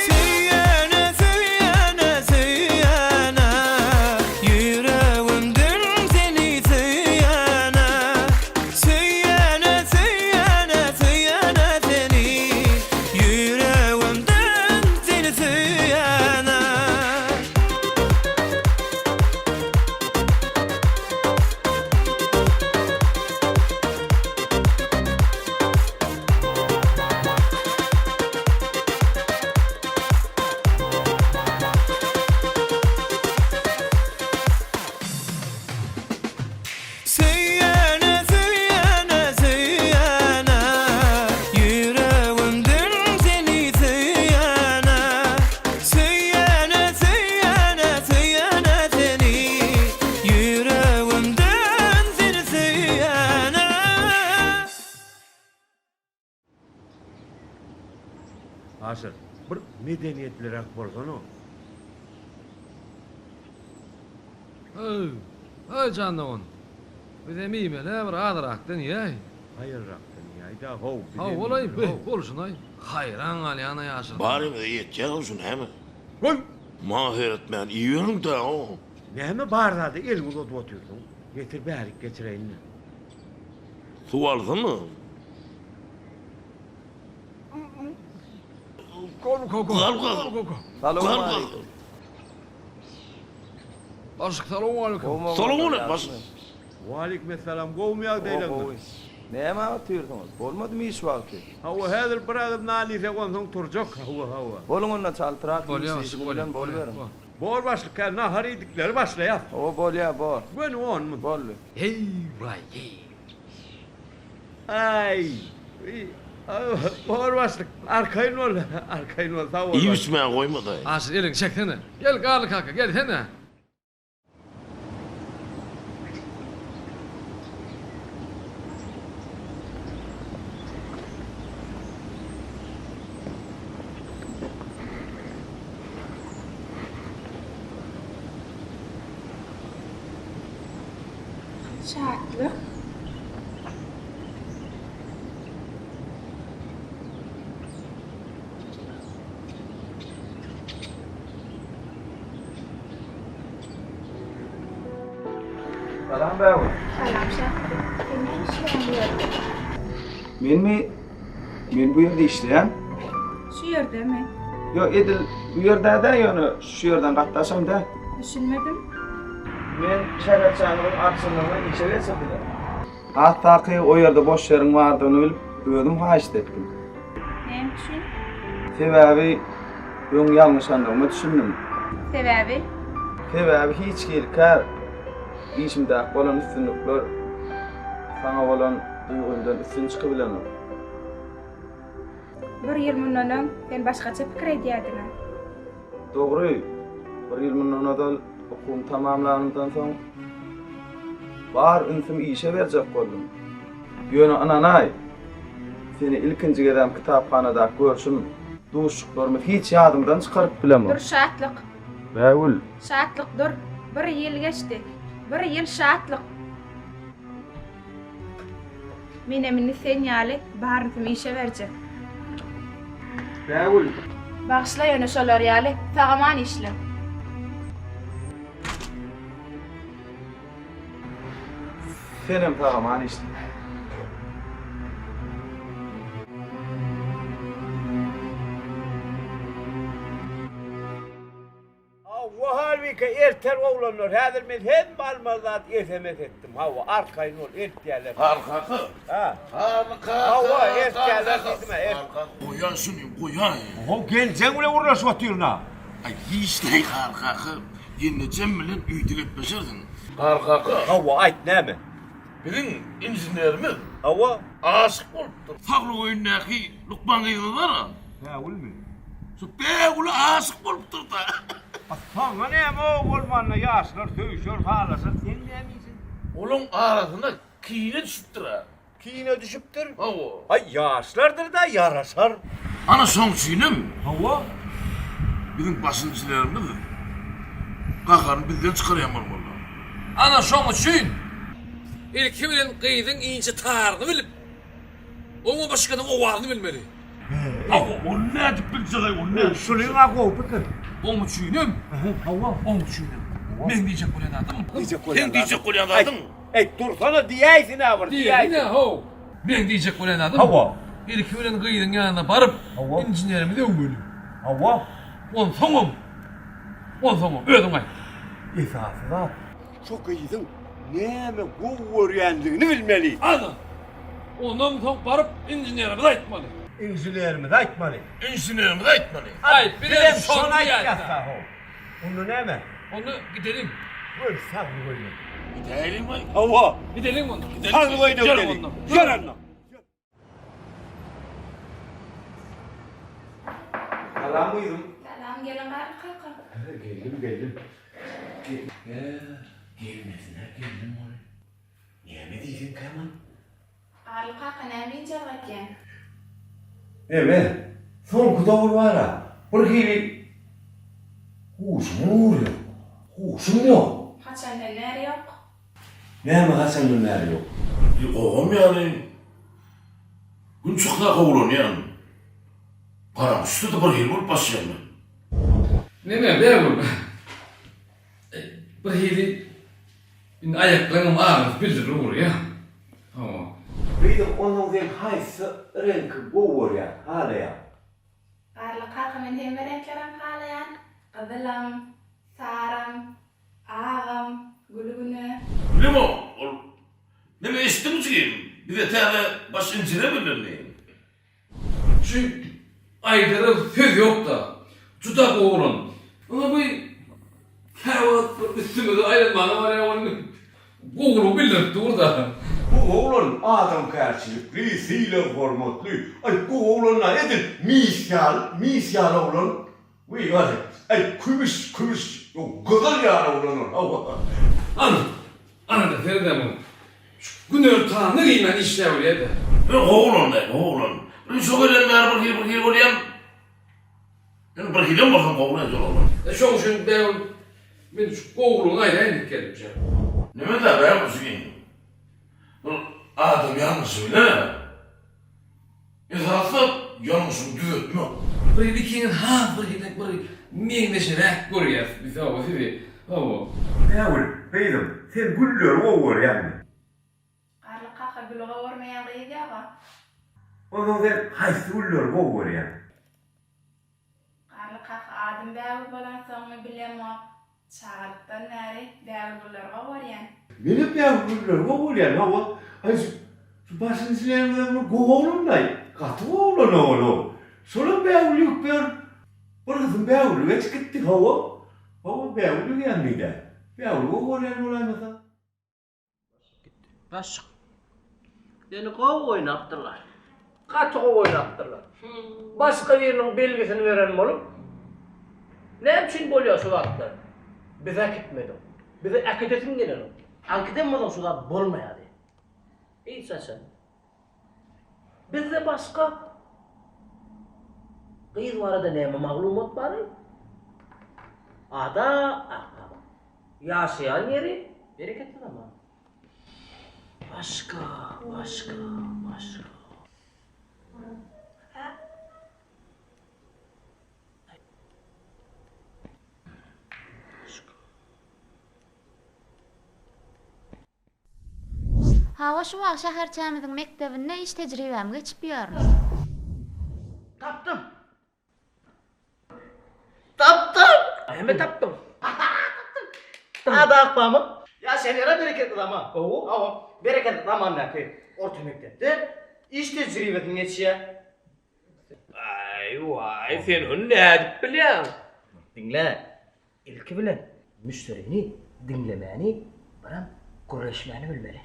Söýýäne, söýýäne, söýýäne, Ýüregimden seni söýýäne. Söýýäne, söýýäne, söýýäne seni, Ýüregimden seni söýýäne. Söýýäne, söýýäne, söýýäne, Ýüregimden seni söýýäne. Söýýäne, söýýäne, söýýäne seni, Ýüregimden seni söýýäne. Aşyr, bir medeniýetliräk bolsana. Öý, öý jan dogan. Bizem iýmeli-ä bir azyrakdan iýäý. Haýyrrakdan iýäý-dä how, bizem Hawa-laý, iýmeli beý how. bolşunaý. Haýran galýan-aý Aşyr. Barymyza ýetýär-ow şu näme? Goý! Maňa seretmän iýiberiň-dä-ow. Näme bar zada eliňi uzadyp otyrsyň? Getir bärik geçireýin-le. Suw alsana. Salowmaleýkim. Başlyk salowmaleýkim. Salowmaleýkim başlyk. Waleýkimessalam gowumy ýagdaýlaryňyz? Näme otyrsyňyz? Bolmadymy iş wagty? Hawa häzir bir agyz nan iýsek onsoň turjak hawa hawa. Boluň onda çaltrak Bolýa iş başlyk işiňiz bolýa bilen boluberiň. Bor başlyk hä nahar iýdikleri başlaýas. Hawa bolýa bor. Göni on mun. Boldy. Heý waý heý. Aý. Bor başlyk, arkaýyn bol, arkaýyn bol, sag bol. Iýip içmäge goýmadaý. Aşyr eliňi çeksene. Gel Garly kaka, gelsene. Şatlyk. Salam Bägül. Salam Şatlyk. Sen näme işleýäň bu ýerde? Menmi? Men bu ýerde işleýän. Şu ýerdemi? Ýok, edil bu ýerde däl, ýöne şu ýerden gatnaşam däl. Düşünmedim. Men şäherçämiziň arçynlygyna işe geçirdiler. Has takygy o ýerde boş ýeriň bardygyny bilip, özüm haýyşt etdim. Näme üçin? Sebäbi öň ýalňyşandygyma düşündim. Sebäbi? Sebäbi hiç hili kär işimdäki bolan üstünlikler saňa bolan duýgymdan üstün çykybilenok. Bir ýyl mundan öň sen başgaça pikir edýärdiň-ä. Dogry, bir ýyl mundan ozal okuwymy tamamlanymdan soň, bar ünsümi işe berjek boldum. Ýöne ynanaý, seni ilkinji gezem kitaphanadaky görşüm, duşuşyklarymyz hiç ýadymdan çykaryp bilemok. Dur, Şatlyk. Bägül. Şatlyk, dur. Bir ýyl geçdi. Bir ýyl, Şatlyk. Menem indi sen ýaly barysymy işe berjek. Bägül. Bagyşla ýöne şolar ýaly sag-aman işle. Senem sag-aman işle. Hawa Halbike erter oglanlar häzir men hemme almaly zady sms etdim hawa arkaýyn bol eltýäler. Garly kaka. Ha. Garly kaka. Hawa eltýäler diýdim-ä elt. Garly kaka goýaý şuny goýaý. How geljeň bilen gürleşip otyryn-a. Aý hiç-leý Garly kaka gelnejem bilen öýde gepleşersiň. Garly kaka. Hawa aýt näme. Biziň inženerimiz. Hawa. Aşyk bolupdyr. Saglyk öýündäki lukman gyzymyz bar-a. Bägülmi? Şu Bägüle aşyk bolupdyr-da. A saňa näme o bolmanda ýaşlar söýüşer, halaşar, seň näme işiň? Olaň arasyna kine düşüpdir-ä. Kine düşüpdir? Hawa. Aý ýaşlardyr-da, ýaraşar. Ana şoň üçinem. Hawa. Biziň baş inženerimiz gaharyny bizden çykarýan bolmaly. Ana şoň üçin ilki bilen gyzyň inçe taryny bilip, oňa başganyň owazyny bilmeli. Hawa, ony nädip biljek-aý, ony nädip biljek? Şulyň-a gowy pikir. Oň üçinem, hawa, oň üçinem. Meň diýjek bolýan zadym. Diýjek bolýan Seň diýjek bolýan zadyň. Eý, dursana, diýäýsin-ä bir, diýäýsin. Diýeýin-ä, how. Meň diýjek bolýan zadym. Hawa. Ilki bilen gyzyň ýanyna baryp, inženerimizi öwmeli. Hawa. Onsoňam, onsoňam, özüň aýt. Esasy zat, şu gyzyň näme gowy görýändigini bilmeli. Ana! Ondan soň baryp inženerimize aýtmaly. Inženerimize aýtmaly. Inženerimize aýtmaly. Aý, bizem şony aýtýas-da, how. Onda näme? Onda gideliň. Gör, saglyk öýüne. Gidäýeliň-aý. Hawa. Gideliň onda. Saglyk öýüne gideliň. Ýör onda. Salam gyzym. Salam gelin Garly kaka. Geldim geldim. Gelmesine geldim ol. Näme diýseňkä man? Garly kaka näme ynjalyk etýäň? Neme? Soňky döwür bar-a, bir hili huşuň urýar. Huşum ýok. Haçandan bäri ýok? Näme haçandan bäri ýok? Gowam ýaly. Gün çyksa gowulanýan. Garaň düşse-de bir hili bolup başlaýan men. Neme, Bägül? Bir hili indi aýaklaňam agyrysy bildirip urýa. Hawa. Gyzym, onsoň sen haýsy reňki gowy görýäň, halaýaň? Garly kaka men hemme reňklerem halaýan. Gyzylam, saram, agam, gülgüne. Bilemok, ol Neme eşitdiňmi jigim? Bize täze baş inžener bellendi. Şu aýdara söz ýok-da. Juda gowy oglan. Ynha bu käwagt bir üstümize aýlanmaga barýar welin gowulygy bildirip dur-da. Bu oglan adamkärçilikli, sylag-hormatly. Aý, bu oglan-a edil mis ýaly, mis ýaly oglan. Wiý, hany, aý, kümüş, kümüş, ýok, gyzyl ýaly oglan ol, hawa. Ana, ana-da seredä muňa. Şu günortany giýmän işläberýä-dä. Ýöne gowy oglan-da, gowy oglan. Indi şo geleni bäri bir hili, bir hili bolýan. Ýöne bir hilem bolsam gowy-la şol oglan. E, şoň üçin bägül, men şu gowulygyny aýdaýyn diýip geldim şä. Neme-dä, bägül jigim. Bir adam ýalňyşy biler. Esasy ýalňyşyňy düzetmek. Bir ikiňiz has bir gezek bir meňzeşiräk görýäs biz hawa sizi hawa. Bägül, gyzym, sen gülleri gowy görýäňmi? Garly kaka güli gowurmaýan gyz ýoga. Onsoň sen haýsy gülleri gowy görýäň? Garly kaka adym Bägül bolansoňmy bilemok, çagalykdan bäri bägül gülleri gowy görýän. Menem bägül gülleri gowy görýän, hawa. Aý, şu, şu başyny silenimizem bir gowy oglan-laý. Gaty gowy oglan-a ol-ow. Şolam bägül ýygyp ýör. Bir gysym bägüli geçip gitdi, hawa. Hawa, bägül ýygýan diýd-ä. Bägül gowy görýän bolaýmasa. Başyk. Seni gowy oýnapdyrlar. Gaty gowy oýnapdyrlar. Başga biriniň belgisini beren bolup, näme üçin bolýar şu zatlar? Bizi äkitmediň. Bizi äkidesiň gelenok. Äkiden bolsaň şu zat bolmaýardy. Hiç haçan. Bizde başga gyz barada näme maglumat bar-aý? Ada Akbaba. Ýaşaýan ýeri Bereketli zaman. Başga, başga, başga. Hawa şu wagt şäherçämiziň mekdebinde iş tejribämi geçip ýörün. Tapdym! Tapdym! Näme tapdyň? Tapdym! Ady Akpamyk. Ýaşaýan ýerem Bereketli zaman. Hawa. Hawa. Bereketli zamandaky orta mekdepde iş tejribesini geçýär. Aý, waý, sen ony nädip bilýäň? Diňle, ilki bilen müşderini diňlemäni, biram gürleşmäni bilmeli.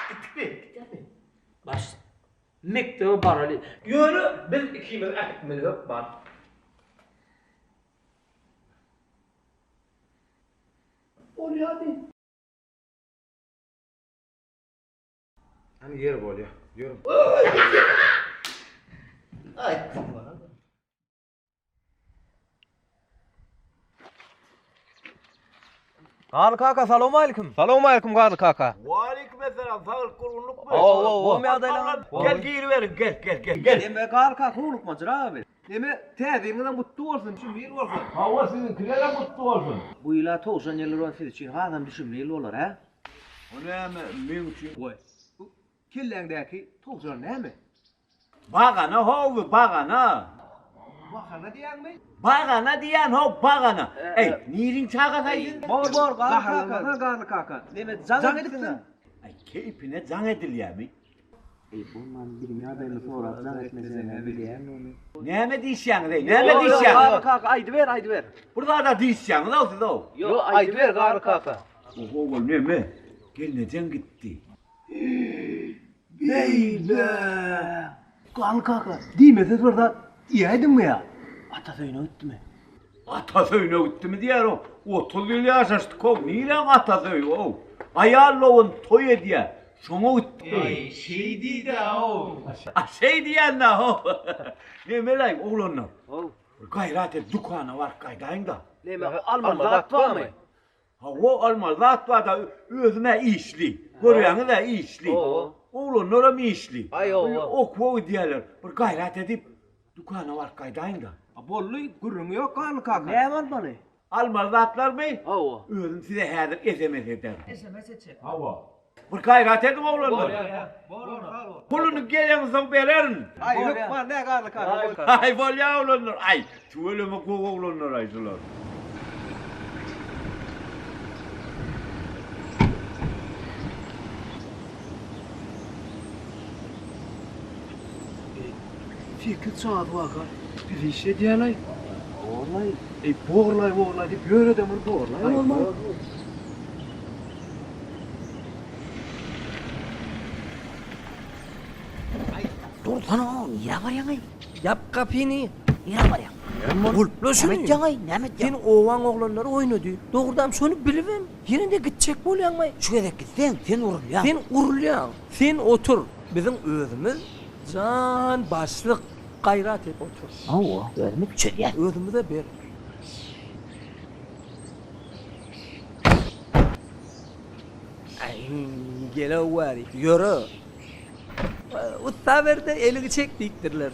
Gitdikmi? Gitýäsmi? Baş mekdebe baraly. Ýöne biz ikimiz äkitmeli hökman. Bolýady. Hany ýer bolýa. Ýörüň. Aýtdym bana. Garly kaka salowmalikim. Salowmalikim Garly kaka. Waleýkim esselam, saglyk gurgunlykmy? Hawa, gowy ýagdaýlaryňyz? Gel giriberiň, gel, gel, gel, gel. Neme Garly kaka howlukmajyrak abi. Neme täze ýylyňyzam gutly bolsun, düşümli ýyl bolsun. Hawa siziňkilerem gutly bolsun. Bu ýyla towşan ýyly bolan siz üçin hasam düşümli ýyl bolar, hä? O näme meň üçin? Goý. Bu kelläňdäki towşan näme? Bagana how bu, bagana. Bahana diýýäňmi? Bagana diýýän how, bagana. Eý, niriň çagasy sen? Bor, bor, Garly kaka. Garly kaka. Neme jaň edipsiň? Aý, keýpine jaň edilýämi? Eý, bolman biziň ýagdaýymyzy sorap jaň etmeseň-ä bilýäňmi ony? Näme diýişýäňiz-eý, näme diýişýäňiz? Garly kaka, aýdyber, aýdyber. Bir zad-a diýişýäňiz-ow siz-ow. Ýok, aýdyber, Garly kaka. Oho, ol neme? Gelnejeň gitdi. Beýle! Garly kaka, diýmesiz bir zat diýäýdiňmi ýa? Atasy öýüne gitdimi? Atasy öýüne gitdimi diýýär-ow. 30 ýyl ýaşaşdyk-ow, niräň atasy öýi-ow? Aýal dogan toý edýär, şoňa gitdi. Eý, şeý diý-dä-ow. A şeý diýýän-dä-ow. Nemel-aý, oglanlar? Bir gaýrat edip dükana baryp gaýdaýyň-da. Neme, almaly zat barmy? Hawa, almaly zat bar-da, özüm-ä işli. Görýäňiz-ä, işli. Oglanlaram işli. Okuwa gidýärler. Bir gaýrat edip, dükana baryp gaýdaýyň-da. Boldy, gürrüň ýok, Garly kaka. Näme almaly? Almaly zatlarmy? Hawa. Özüm size häzir sms ederin. Sms etjek. Hawa. Bir gaýrat ediň oglanlar. Puluny geleňsoň bererin. Aý, hökman dä Garly kaka. Aý, bolýa oglanlar. Aý, tüweleme gowy oglanlar aý şular. Sekiz çagat waka bizi işledýälaý. Borlaý. Eý, borlaý, borlaý diýip ýöredem bir borlaý bolmaý. Dursana, nirä barýaň-aý? Ýap gapyny. Nirä barýaň? Gulpla şuny. Näme etýäň-aý, näme etýäň? Seni obaň oglanlary oýnady. Dogrudanam şony bilibem, ýene-de gitjek bolýaňmaý? Şu gezek gitseň, sen urulýaň. Sen urulýaň. Sen otur. Biziň özümiz jan başlyk. Gaýrat et, otur. Hawa, özümiz çözýäs. Özümize ber. Aý. Gel-ow bäri, ýöre. Ussa ber-de, eliňi çek diýipdirler.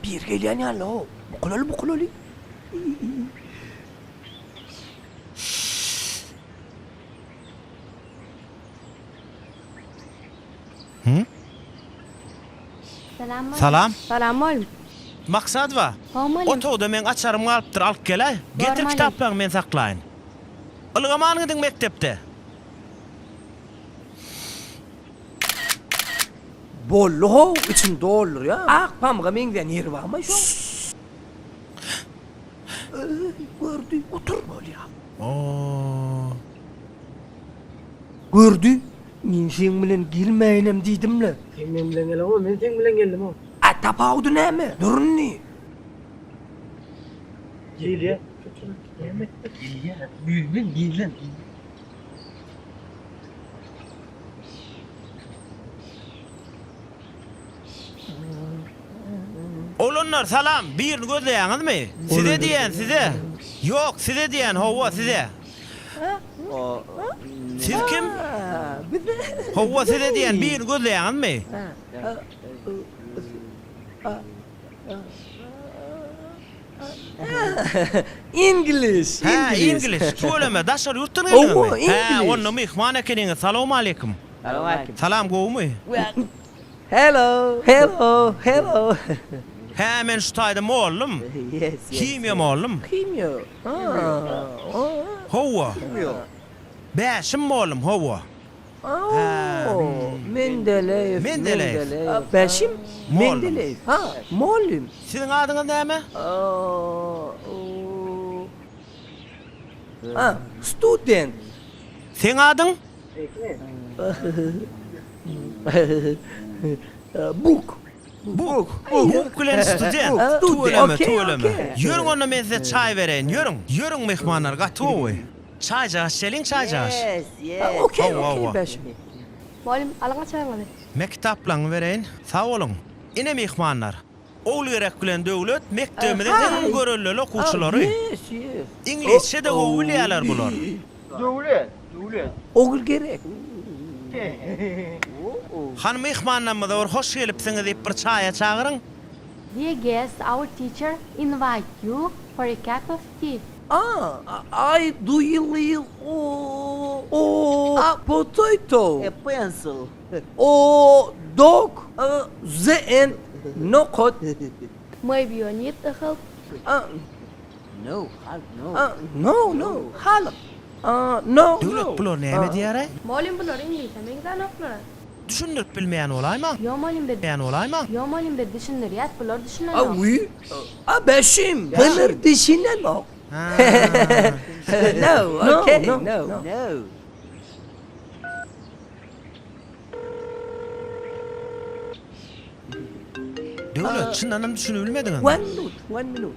Bir gelýän ýaly-ow. Bukulaly, bukulaly. Salam. Salam mugallym. Maksadowa. Hawa mugallym. Otagda meň açarym galypdyr, alyp geläý. Getir kitaplaryňy men saklaýyn. Ylgaman gidiň mekdepde. Boldy how, içini doldurýa. Ak pamyga meňzeýän ýeri barmy şoň? Öý, gördi, otur bolýa. Gördi, men seň bilen gelmäýinem diýdim-le. Sen meň bilen geleňok, men seň bilen geldim-ow. A tapawudy näme? Dur indi. Gelýä. Näme etdi? Gelýä. Güýzden gizlen. Oglanlar salam, birini gözleýäňizmi? Size diýýän, size. Ýok, size diýýän, hawa, size. Siz kim? Hawa, size diýýän, birini gözleýäňizmi? English, Hä, English. Tüweleme, daşary ýurtdan geldiňizmi? Hä, onda myhman ekeniňiz. Salowmaleýkim. Salam, gowumy? Hello, hello, hello. Hä, men şu taýda mollum. Himiýa mollum. Himiýa. Hawa. Bäşim mollum, hawa. Mendeleýew, Mendeleýew. Bäşim Mollum. Mendeleýew. Ha, mollum. Siziň adyňyz näme? Ha, student. Seň adyň? Buk. Buk. Buk bilen student. Tüweleme, tüweleme. Ýörüň onda men size çaý bereýin, ýörüň. Ýörüň myhmanlar, gaty gowy. Çaýjagaş içeliň, çaýjagaş. Yes, yes. Okey, okey Bäşim. Mugallym, alyň açaryňyzy. Me kitaplaryňy bereýin. Sag boluň. Ine myhmanlar. Ogulgerek bilen Döwlet mekdebimiziň iň görelleli okuwçylary. Iňlisçe-de gowy bilýärler bular. Döwlet, Döwlet. Ogulgerek. Hany myhmanlarymyza bir hoş gelipsiňiz diýip bir çaýa çagyryň. Dear guest, our teacher invite you for a cup of tea. A, I do you live o, o, a potato. A pencil. O dog a the end nokat. Maybe you need a help. A No, halk no. A no no halk a no no. Döwlet bular näme diýäraý? Mugallym bular iňlise meňzänoklar. Düşündirip bilmeýän bolaýmaň? Ýo mugallym biz Ýän bolaýmaň? Ýo mugallym biz düşündirýäs bular A düşünenok. we a Bäşim bular düşünenok. No okay no No. Döwlet çyndanam düşünibilmediňizmi? One minute one minute.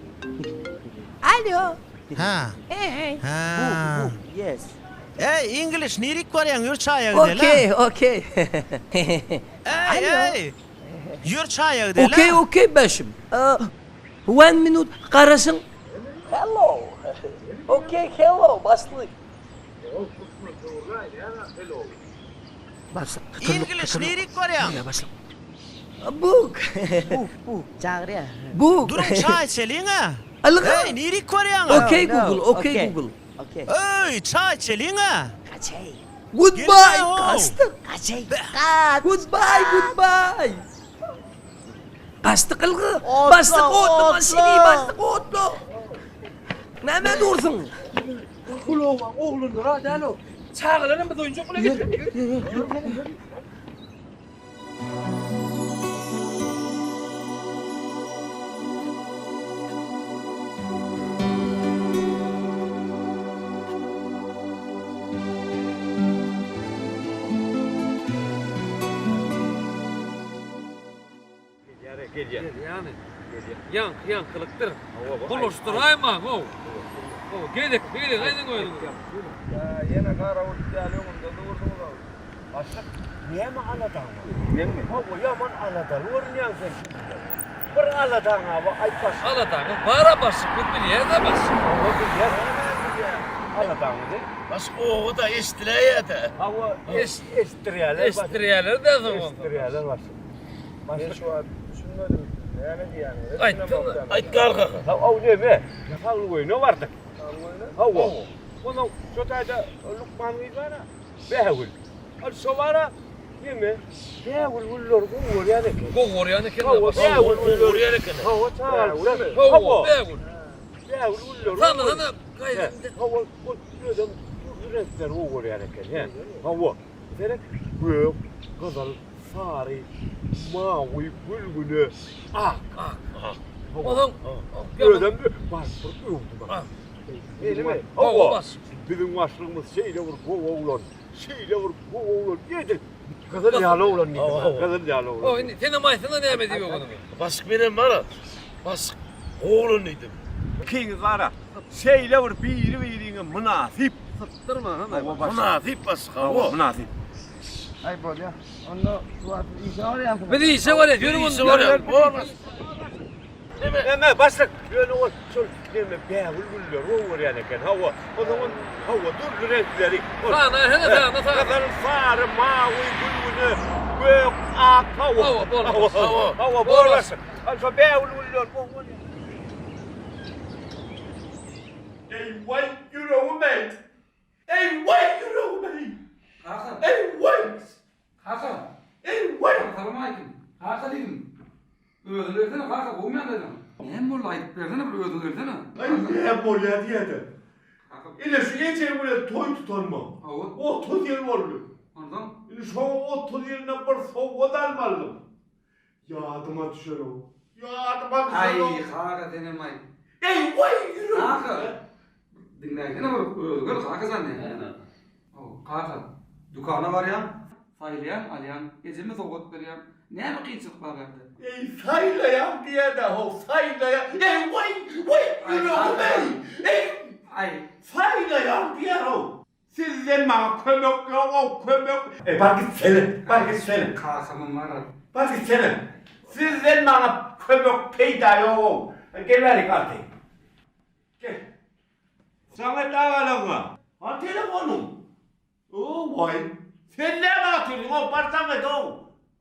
Alo. Hä. Hey. Hä. Book, yes. Eý, English, nirik barýaň? Ýör çaýa gideli. Okey, okey. Eý, eý. Ýör çaýa gideli. Okey, okey Bäşim. One minute garaşyň. Hello. Okey, hello, başlyk. Başlyk, tutulyk, English, nirik barýaň? Başlyk. Buk. Buk, buk, çagyrýar. Buk. Duruň çaý içeliň-ä. Ylga. Eý, nirik barýaň? Okey Google, okey Google. Öý, çaý içeliň-ä. Gaçaý. Goodbye, gaçdyk. Gaçaý. Gaç. Goodbye, goodbye. Gaçdyk ylga. Başlyk otla maşyny, başlyk otla. Nämä dursuň? Gulagyma oglanlar-a däl-ow. Çagalaram biz oýunjak bilen getirdik. Gelýär. Gelýärmi? Gelýär. Ýaňky ýaňkylykdyr. Bulaşdyraýmaň-ow. Gezek, bir gezek aýdyň özüňiz. Ýa ýene gara bulut ýaly öňümde durduňyz-ow. Başlyk, näme aladaň bar? Meňmi? Hawa, ýaman aladaly görünýäň sen şu günler. Bir aladaň-a bar, aýt başlyk. Aladaňyz bar-a başlyk, biz bilýäs-ä başlyk. Hawa, bilýäs. Aladaňyzy. Başlyk oba-da eşdiläýýä-dä. Hawa, eşitdirýärler. Eşitdirýärler-dä soň onsoň. Eşitdirýärler başlyk. Men şu wagt düşünmedim, näme diýýäniňizi. Aýtsana. Aýt Garly kaka. Hawa, neme? Saglyk öýüne bardyk. Saglyk öýüne? Hawa. Onsoň şo taýda lukman gyz bar-a. Bägül. Ol şo bar-a, neme, bägül gülleri gowy görýän eken. Gowy görýän eken. Hawa, bägül Gowy gülleri. görýän eken. Hawa, çagalar. Hawa, bägül. Bägül gülleri. Sanasana, gaýdym. Hawa, ol özem dürli reňkleri gowy görýän eken. He. Hawa. Seret, gök, gyzyl, sary, mawy, gülgüne, ak. Ak. Onsoň özem baryp bir öwdi maňa. Menimi? Hawa. Biziň başlygymyz şeýle bir gowy oglan, şeýle bir gowy oglan, edil gyzyl ýaly oglan diýdi maňa, gyzyl ýaly oglan. Hawa, indi senem aýtsana näme diýip öwdüňi. Başlyk menem bar-a, başlyk gowy oglan diýdim. Ikiňiz bar-a, şeýle bir biri-biriňe mynasyp. Sypdyrma, hany. Mynasyp başlyk, hawa. Mynasyp. Aý bolýa. Onda şu wagt siz işe barýansyňyz. Biz işe barýas, ýörüň onda. Işe barýas, bor başlyk. Neme, başlyk, ýöne ol şol neme bägül gülleri gowy görýän eken. Hawa, onsoň ol hawa dürli reňkleri. Sana, hene sana, sana. Gyzyl, sary, mawy, gülgüne, gök, ak, hawa. Hawa, bor. Hawa, hawa, bor başlyk. Hany şo bägül gülleri gowy görýän. Eý, waý, ýüregim-eý! Eý, waý, ýüregim-eý! Kaka. Eý, waý! Kaka. Eý, waý! Salam aleýkum. Kaka diýdim. Özüň gelsene kaka, gowumy ýagdaýlaň? Näme boldy aýdyp bersene bir özüň gelsene. Aý, näme bolýar diýýä-de. Kaka. Ine şu ejeň bilen toý tutanyma Hawa. 30 ýyl boldy. Onsoň? Indi şoň 30 ýylynda bir sowgat almalydym. Ýadyma düşenok. Ýadyma düşenok. Aý, kaka senem-aý. Eý, waý, ýüregim. Kaka. Diňläýsene bir özüň gel kaka jan näme. Kaka, dükana barýaň, saýlaýaň, alýaň, ejeme sowgat berýäň. Näme kynçylyk bar bärde? Eý, saýlaýaň diýýä-dä, how, saýlaýaň. Eý, waý, waý, ýüregim-eý! Eý, Aý. saýlaýaň diýýär-ow. Sizden maňa kömek ýog-ow, kömek. Eý, bar gitsene, bar gitsene. Kakamam bar-a. Bar gitsene. Sizden maňa kömek peýda ýog-ow. Gel bärik, Alty. Gel. Jaň et agalygyňa. Hany telefonyň? O, waý. Sen näme otyrsyň-ow, bar jaň et-ow.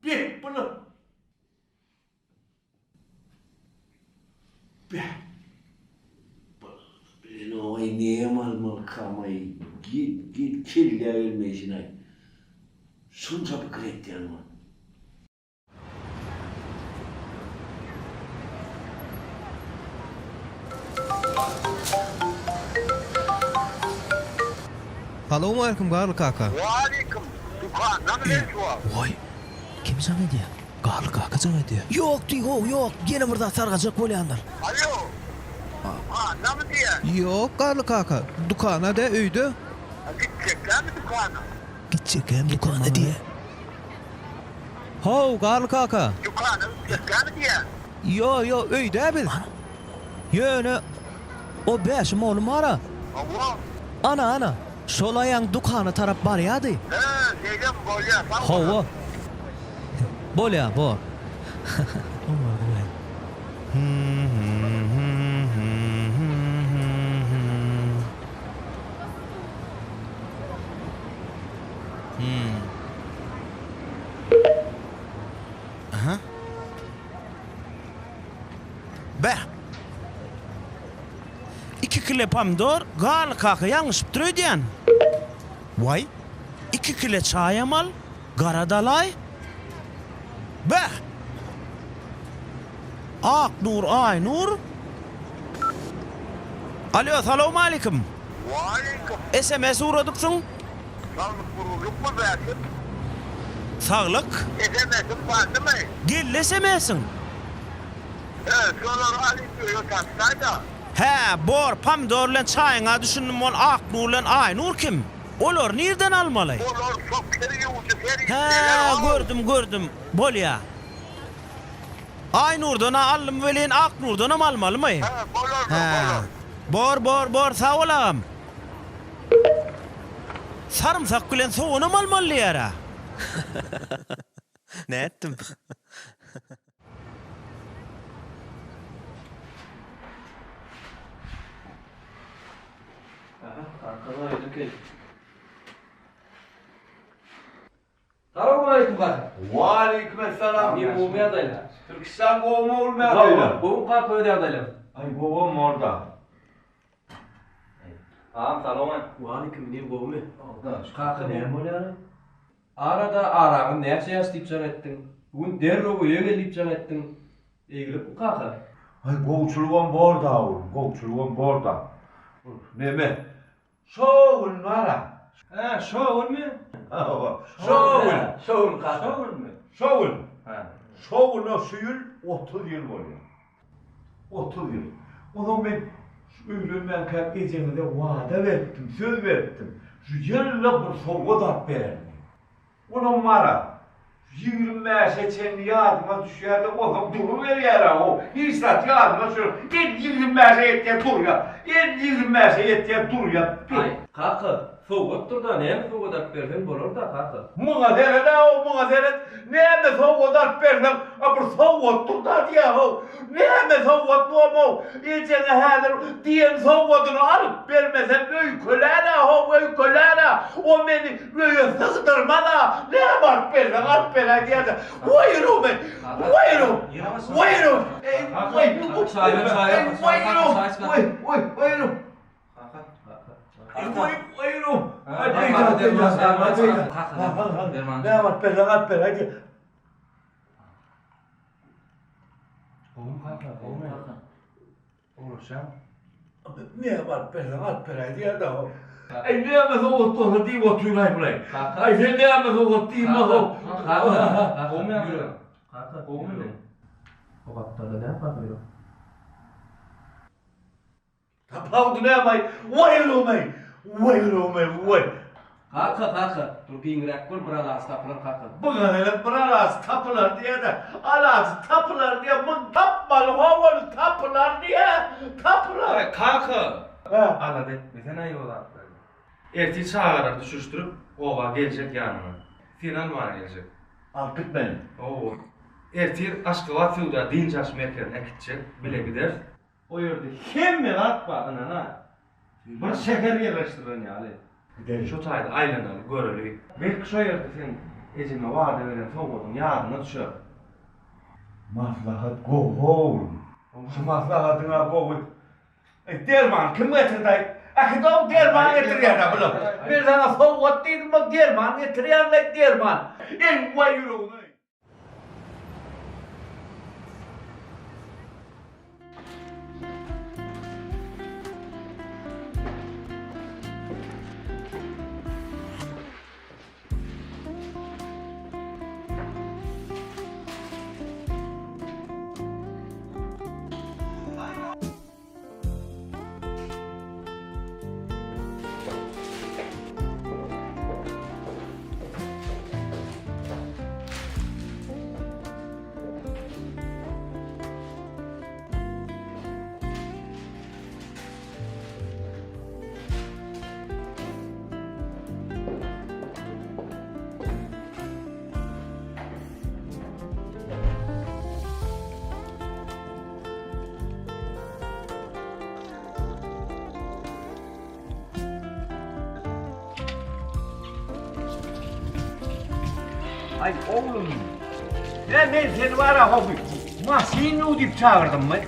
Beh, bular. Beh. Bilenog-aý, näme almalykam-aý, gel, gel, kellä gelmeýşin-aý. Şunça pikir etýän bol. Salowmaleýkim Garly kaka. Waleýkim. Dükandamy sen şu wagt? Waý, kim jaň edýä? Garly kaka jaň edýä. Ýok diý how, ýok, ýene bir zat sargajak bolýandyr. Alo. Dükandamy diýýän? Ýok Garly kaka, dükana dä öýde. Gitjekkämi dükana? Gitjekkäm dükana diýýä. How, Garly kaka! Dükana gitjekkämi diýýän? Ýo, ýo, öýde-ä biz. Ýöne, o Bäşim oglum bar-a. Hawa. Ana, ana, şol aýaň dükana tarap barýady. Hä, şeýlemi, bolýa, sag bol. Hawa. Bolýa, bor. Aha. Beh. 2 kile pomidor, Garly kaka ýalňyşypdyr öýdýän. Waý, 2 kile çaýam al, gara dalaý. Beh! Aknur, Aýnur. Alýo, salowmalikim. Waleýkim. SMS ugradypsyň. Saglyk gurulykmy Bäşim? Saglyk. SMS-iň bardymy? Geldi SMS-iň. He, şolary alyp öýe taşlaý-da. Hä, bor, pomidor bilen çaýyňa düşündim, ol Aknur bilen Aýnur kim? Olary nirden almaly? Olar şo kir ýuwujy serişdeler Hä, how. gördüm, gördüm. Bolýa. Aýnurdan-a aldym welin, Aknurdanam almalymy? Hä, bolar-da, Hä. bolar. Bor, bor, bor, sag bol agam. Sarymsak bilen soganam almaly diýýär-ä. Nätdim? Aha, kaka aýdyň kel. Salowmaleýkim kaka. Waleýkim essalam. Men gowmy ýagdaýlar? Türkistan gowmy oglum ýagdaýlar? Gowy kaka öz ýagdaýlar. Aý gowam orda. Agam salowman. Waleýkim inim gowmy? Kaka näme bolýar? Arada araňyz näçe ýaş diýip jaň etdiň. Bu gün derrew öýe gel diýip jaň etdiň. Eýgilikmi kaka? Aý gowçulygam borda oglum, gowçulygam borda. Neme? Şo gün bar-a. Hä, şo günmi? Hawa, şo gün. Şo gün kaka. Şo günmi? Şo gün. Hä. Şo güne şu ýyl 30 ýyl bolýar. 30 ýyl. Onsoň men şu öýlenmänkäm ejeňize wada beripdim, söz beripdim. Şu ýylda bir sowgat alyp bererin diýip. Olam bar-a, şu 25-e çenli ýadyma düşýär-de, onsoň duruberýär-ä o. Hiç zat ýadyma düşenok. El 25-e ýetýär durýar. El 25-e ýetýär durýar. Aý, kaka, sowgatdyr-da, näme sowgat alyp berseň bolar-da, kaka. Muňa seret-ä-ow, muňa seret. Näme sowgat alyp berseň, a bir sowgatdyr-da diýýär-ow. Näme sowgat bom-ow? Ejeňe häzir diýen sowgadyny alyp bermesem öýkelär-ä-how, öýkelär-ä. O meni öýe sygdyrmaz-a. Näme alyp berseň, alyp beräý diýýär-de. Waý-rum-eý! Waý-rum! Waý-rum! Eý, waý! Eý, waý-rum! Waý, waý, waý-rum! Eý, waý, waý-rum! Näme alyp berseň, alyp beräý diýýär. Gowumy kaka, gowumy? Ugraşýaň. Näme alyp berseň alyp beräý diýýär-dä. Eý, näme sowgat bolsa diýip otyr-aý bulaý. Aý, sen näme sowgat diýme-how. Kaka, gowumy ýagdaýlar? Kaka, gowumy? O gapdalda näme kaka ýok? Tapawudy näme-aý? Waý ýüregim-eý! Waý ýüregim-eý, waý! Kaka, kaka, dur giňräk bol, bir alajy tapylar, kaka. Buňa gelip bir alajy tapylar diýýä-de, alajy tapylar diýýä, muny tapmaly how ony tapylar diýýä, tapylar. Aý, kaka! Hä? Alada etmesene-aý o zatlary. Ertir çagalary düşürişdirip, oba geljek ýanyňa. Seni almana geljek. Alyp gitmeli. Hawa. Ertir Aşgabat söwda dynç alyş merkezine äkitjek, bile gideris. O ýerde hemme zat bar ynana. Bir şäher ýerleşdirilen ýaly. Gidelim. Şo taýda aýlanaly, göreli. Belki şo ýerde seň ejeme wada beren sowgadyň ýadyna düşer. Maslahat gowy oglum. Şu maslahatyň-a gowy. Eý, derman kim getirdi-aý? Äkid-ow, derman getirýär-ä bular. Men saňa sowgat diýdim, bak derman getirýär-leý, derman. Eý, waý ýüregim-eý. Aý oglum. Ne men seni bara howy. Maşyn ýuw diýip çagyrdymmy?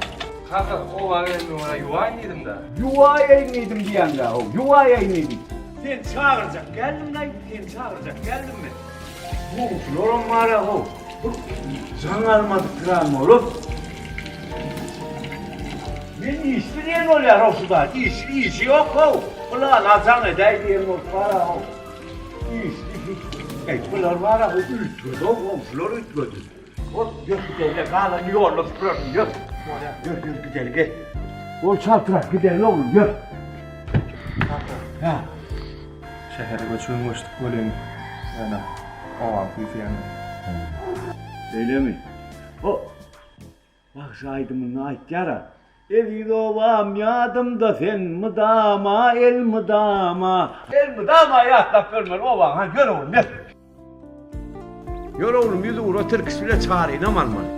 Kaka, oba gelenime görä ýuwaýyn diýdim-dä. Ýuwaýaýyn diýdim diýýäň-dä, how, ýuwaýaýyn diýdim. Seni çagyrjak geldim-laý, seni çagyrjak geldim men. Goňşularam bar-a how. Bir jaň almadyk kran bolup. Men işli diýen bolýar how şu zat. Işli işi ýok how. Pylana jaň edäý diýen bolup bar-a how. Işli hiç. Eý bular bar-a how üýtgedi how goňşular üýtgedi. Hop ýör gideli galany ýolda süpürersiň ýör. Bolýar ýör ýör gideli gel. Bol çaltrak gideli oglum ýör. Kaka. Hä. Şähere göçübem göçdük welin, ýöne obam küýseýän. Şeýlemi? O bagşy aýdymynda aýtýar-a. Eziz obam ýadymda sen mydama elmydama. Elmydama ýatlap ýörmeli obaňy hany ýör oglum ýör. Ýör oglum ýüzugra tirkiş bile çarynam almaly.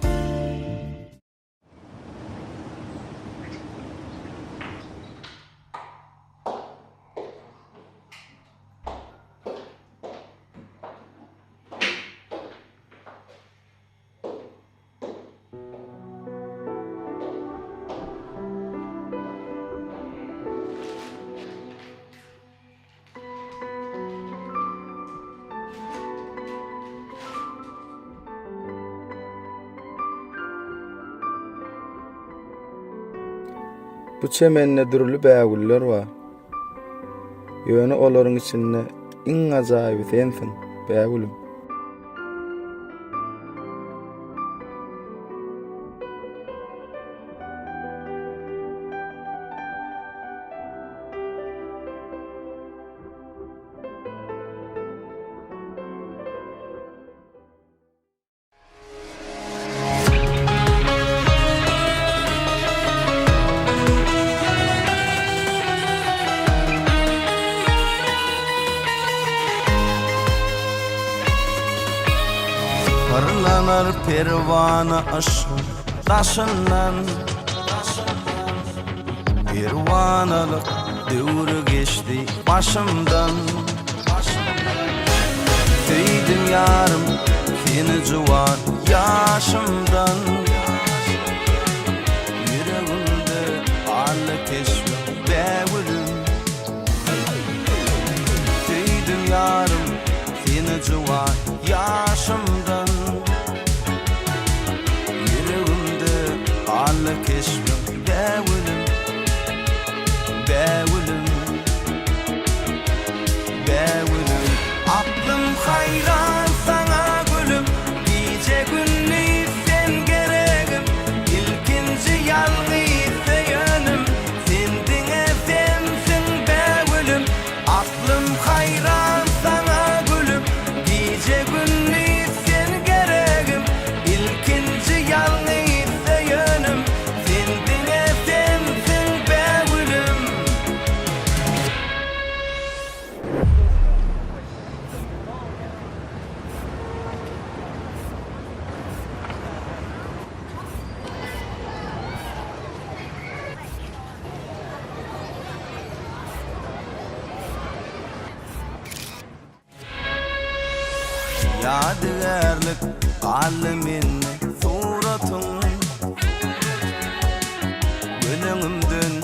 Bu çemende dürli bägüller bar. Ýöne olaryň içinde iň ajaýyby sensiň, bägülüm. Pyrlanar perwana yşgyň daşyndan Perwanalyk döwri geçdi başymdan Söýdüm ýarym seni juwan ýaşymdan Ýüregimde galdy keşbiň bägülüm Söýdüm ýarym seni juwan ýaşymdan Ýüregimde galdy keşbiň bägülüm Bägülüm Bägülüm Aklym haýran saňa gülüm Gije-gündiz sen geregim Ilkinji ýalňyz söýenim Sen diňe sensiň bägülüm Aklym haýran saňa gülüm Gije-gündiz sen geregim Ilkinji ýalňyz söýenim Sen diňe sensiň bägülüm. Ýadygärlik galdy mende suratyň Göz öňümden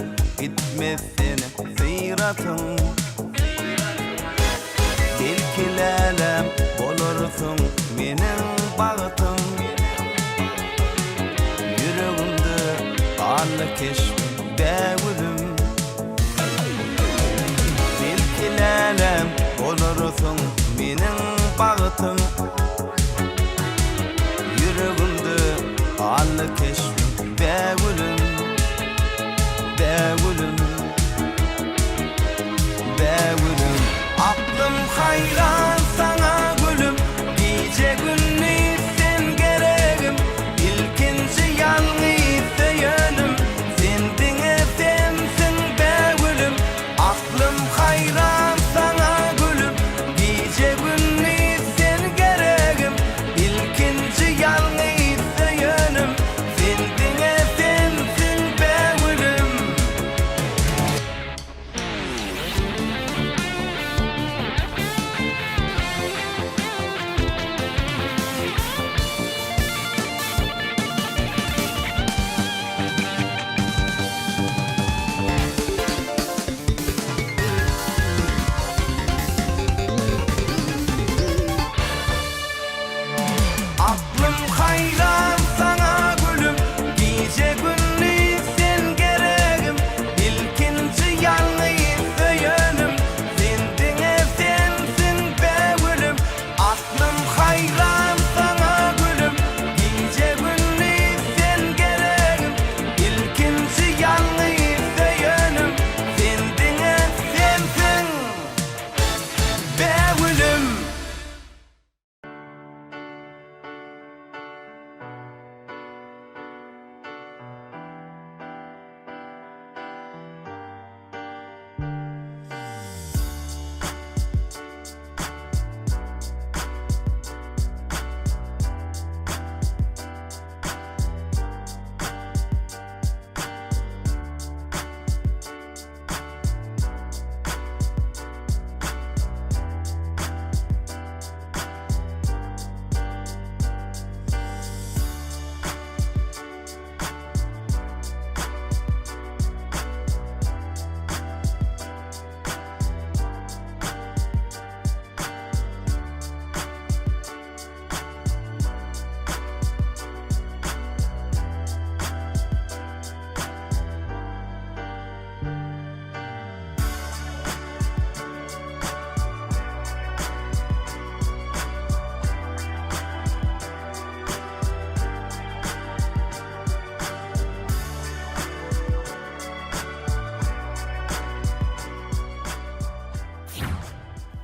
gitmez seniň syratyň Belki läläm bolarsyň meniň bagtym Ýüregimde galdy keşbiň bägülüm Belki läläm bolarsyň meniň bagtym Ýüregimde galdy keşbiň bägülüm Bägülüm Bägülüm Aklym haýran saňa gülüm Gije-gündiz sen geregim Ilkinji ýalňyz söýenim Sen diňe sensiň bägülüm Aklym haýran saňa gülüm Gije-gündiz sen geregim Ilkinji ýalňyz söýenim Sen.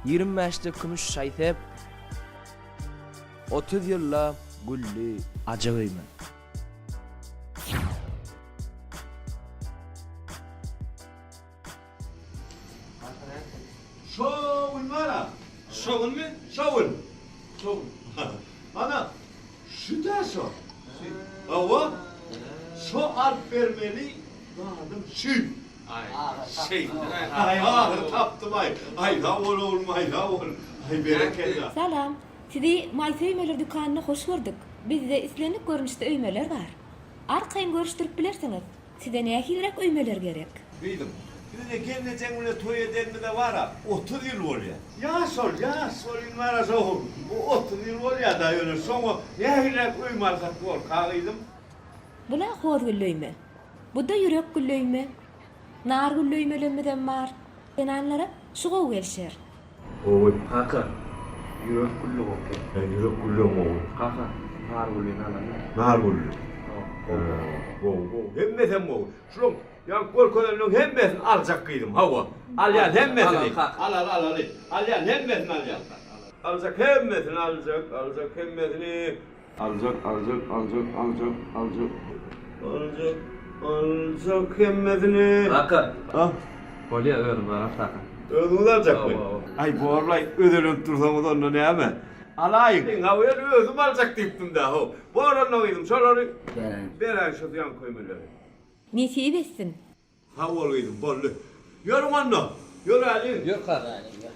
25-de kümüş şaý-sep, 30 ýylda gülli ajap öýme. Şo gün bar-a. Şo günmi? Şo gün. Şo gün. Ana, şu-da şo. Hawa. Şo alyp bermeli zadym şü. Aý, şeýtdiň-aý. Aý, ahyry tapdym-aý. Aý, sag bol oglum, aý, sag bol. Aý, berekella. Salam! Sizi Maýsa öýmeler dükanynda hoş gördük. Bizde islendik görnüşde öýmeler bar. Arkaýyn görüşdirip bilersiňiz. Size nähiliräk öýmeler gerek? Gyzym, biz-de gelnejeň bilen toý edenimize bar-a, 30 ýyl bolýar. Ýaş ol, ýaş ol indi bar-a şo, 30 ýyl bolýar-da, ýöne şoňa nähiliräk öýme alsak borka, gyzym? Bul-a hoz gülli öýme. Bu-da ýürek gülli öýme. Nar gülli öýmelemizem bar. Zenanlara şu gowy gelşer. Gowy. Kaka, ýürek gülli gowy. Hä, ýürek güllem gowy. Kaka, nar güllini alaýyn. Nar gülli. Gowy, gowy, gowy. Hemmesem gowy. Şulaň ýaňky görkezenleň hemmesini aljak gyzym, hawa. Alýan hemmesini. Al, al, al, al. Alýan hemmesini alýan. Aljak hemmesini aljak, aljak hemmesini. Aljak, aljak, aljak, aljak, aljak. Aljak, aljak hemmesini. Kaka. Ha? Bolýa özüm barar kaka. Özüňiz aljakmy? Aý borlaý, özelenip dursaňyz onda näme? Alaýyň. Hawa ýöne özüm aljak diýipdim-dä, how. Bor onda gyzym, şolary beräý. Beräý şu zyýan köýmeleri. Nesip etsin. Sag bol gyzym, boldy. Ýörüň onda. Ýöräliň. Ýör kaka. Ýör.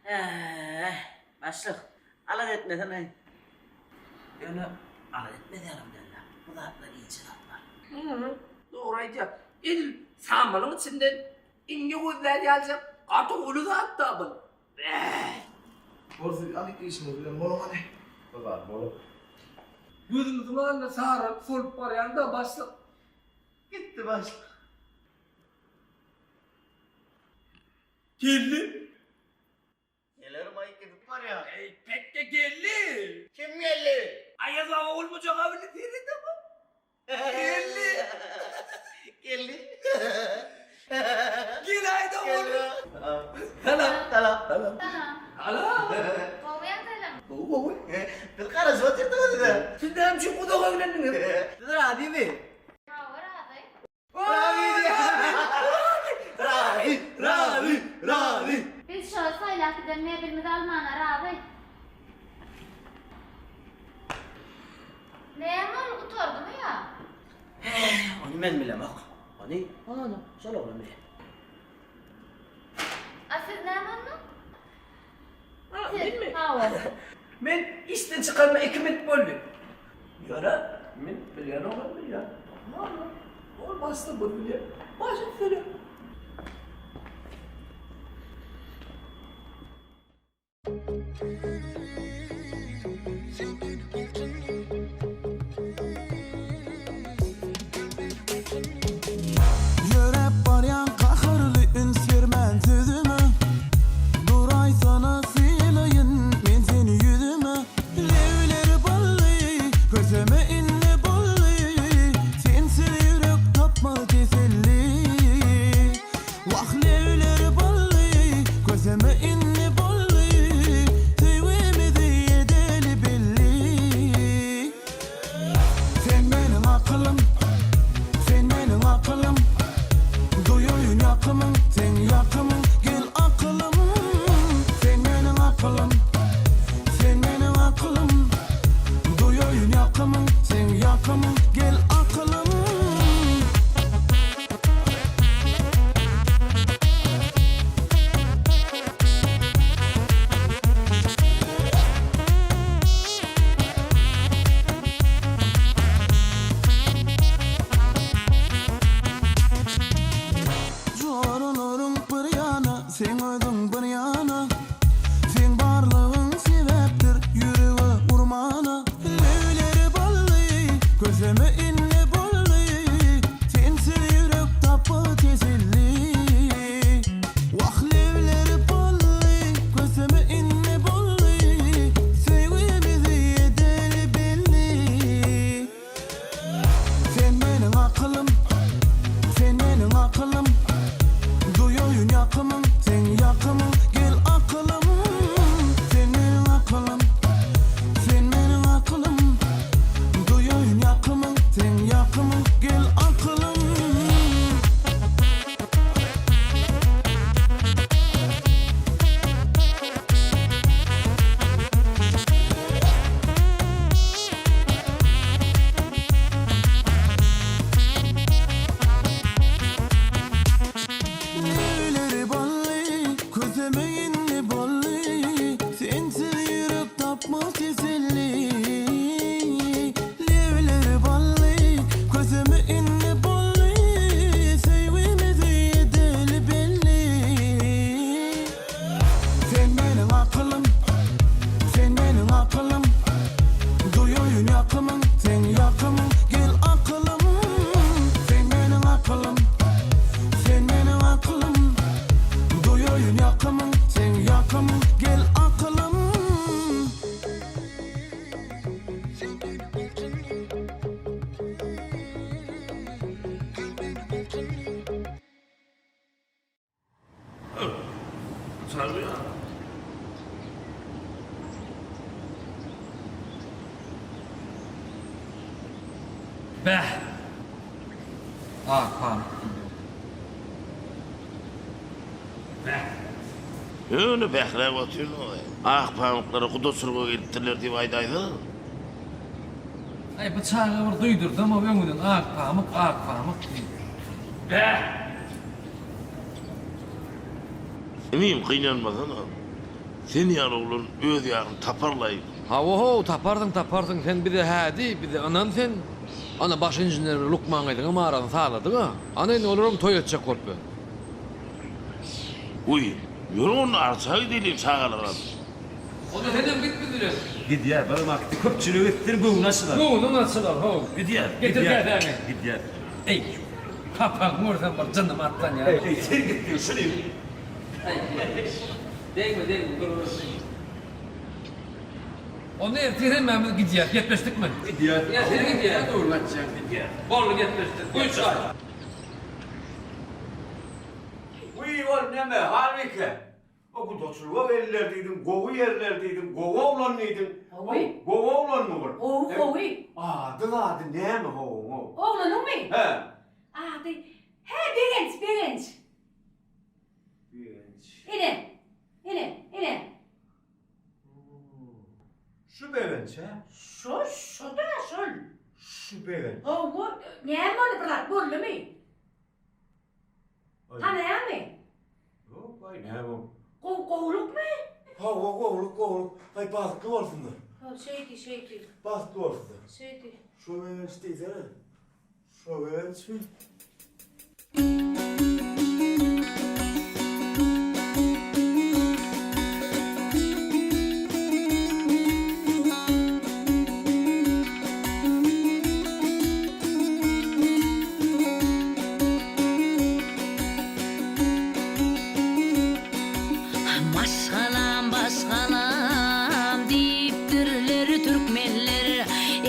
Äh, başlyk, alada etmesene. Ýöne alada etmez ýalam däl-de. Bu zatlar inçe zatlar. Dogry aýdýar. Edil samalyň içinden iňňe gözlän ýalyjak gaty uly zat-da bu. Bäh! Bolsun hany işiňiz bilen boluň hany. Bir zat bolup. Gözümiziň alnynda saralyp solup barýan-da başlyk. Gitdi başlyk. Geldi. Gelerim aý gidip barýar. Eý pekge geldi. Kim geldi? Aýaz baba bolmajak-a bile seredem. Geldi. Geldi. Geläýdi oglum. Salam. Salam. Salam. Salam. Gowy ýagdaýlaň. Gowy gowy. Biz garaşyp otyrdyk size. Siz näme üçin uzak eglendiňiz? Siz razymy? Hawa razy. Razy. Razy. Razy. Biz şo saýlap giden mebelimizi almana razy. Näme ol gutardymy ýa? Ony men bilemok. Ony ana şol oglan bilýär. A siz näme onda? Menmi? Hawa. Men işden çykanyma iki minut boldy. Ýöne men bilýän oglan bilýän. Ana, ol başda bir bilýär. Baş üstüne. Ýöräp barýaň gaharly üns bermän sözüme Duraýsana sylaýyn men seni ýüzüme Lebleri bally köseme indi boldy Sensiz ýürek tapmaz teselli Wah lebleri bally köseme indi boldy Söýgimizi edeli belli. Sen meniň akylym, sen meniň akylym Duýaýyn ýakymyň, seň ýakymyň Gel akylym Sen meniň akylym, sen meniň akylym Duýaýyn ýakymyň, seň ýakymyň Gel akylym. Joralaryň bir ýana, seň özüň bir ýana Seň barlygyň sebäpdir ýürege urmana Lebleri bally, köseme indi boldy Sensiz ýürek tapmaz teselli Wah lebleri bally, köseme indi boldy. Sen meniň akylym, sen meniň akylym Duýaýyn ýakymyň, seň ýakymyň Gel akylym Sen meniň akylym, sen meniň akylym Duýaýyn ýakymyň, seň ýakymyň Gel akylym. Öýleri bally, köseme indi bolly, Sensiz ýürek tapmaz teselli. Lebleri bally, köseme indi bolly, Söýgimizi edeli belli. Sen meniň akylym, sen meniň akylym Duýaýyn ýakymyň, seň ýakymyň Gel akylym Sen meniň akylym, sen meniň akylym Duýaýyn ýakymyň, seň ýakymyň Gel akylym. Sen meniň akylym. Gel meniň akylym. Bäh! Ak pamyk diýdi. Bäh! Ýöne bähläp otyrsyňyz-aý. Ak pamyklara gudaçylyga gelipdirler diýip aýdaýsaňyz. Aý, bu çaga bir duýdurdam-ow öňünden ak pamyk, ak pamyk diýip. Bäh! Inim, gynanmasana. Sen ýaly oglan öz ýaryny tapar-laý. Hawa-how, taparsyň, taparsyň. Sen bize hä diý, bize ynan sen. Ana, baş inžener bilen lukman gyzyňam arasyny sazladyk-a. Ana, indi olaram toý etjek bolup ýör. Wiý, ýörüň onda arça gideliň çagalar alyp. Onda senem git biz bilen. Gidýär, bir wagtda köpçülige gitsin, göwni açylar. Göwnüň açylar, how. Gidýär, Getir gidýär. käsäňi. Gidýär. Eý, papagyňy görsem bir jynym atlanýar. Eý, sen gitdiň, şuny. Degme, degme, dur, dur. Onda ertir hemmämiz gidýäs, gepleşdikmi? Gidýäs. Ertir gidýäs. Göwnüň açýaň, gidýäs. Boldy, gepleşdik. Güýç aý. Wiý, ol neme, Halbike? O gudaçylyga geldiler diýdiň, gowy ýerler diýdiň, gowy oglan diýdiň. Gowy. Gowy oglanmy bul? Gowy, gowy. Ady zady näme gowyň-ow? Oglanyňmy? Hä. Ady, hä, Begenç, Begenç. Begenç. Ine, ine, ine. Şu Begenç, hä? Şo, şo-da, şol. Şu Begenç. Hawa, näme boldy, bir zat boldumy? Tanaýaňmy? Ýok, aý, näme ol? Gowy, gowulykmy? Hawa, gowulyk, gowulyk. Aý, bagtly bolsunlar. Ha, şeýdi, şeýdi. Bagtly bolsunlar. Şeýdi. Şo begenç diýsene. Şo begençmi? Maşgalam başgalam diýipdirler türkmenler,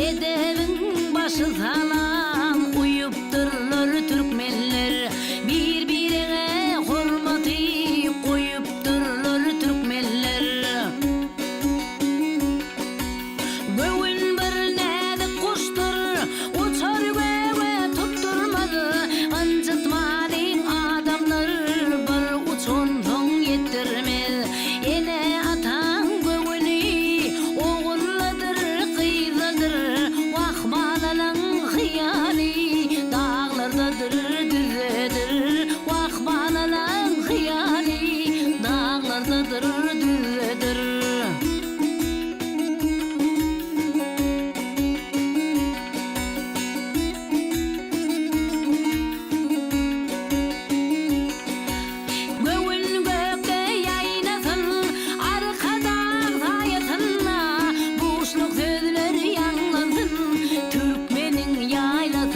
Edebiň başy salam uýupdyrlar türkmenler, Bir-birege hormaty goýupdyrlar türkmenler. Göwün bir näzik guşdur, uçar göge tutdurmaz, Ynjytmalyň adamlar bir uçansoň ýetdirmez. Ene-ataň göwüni ogulladyr, gyzladyr, Wah, balalaň hyýaly daglardadyr, düzdedir. Wah, balalaň hyýaly daglardadyr, düzdedir. Göwün gökde ýaýnasyn, Arkadag saýasynda, Buşluk sözler ýaňlansyn, Türkmeniň ýaýlasynda.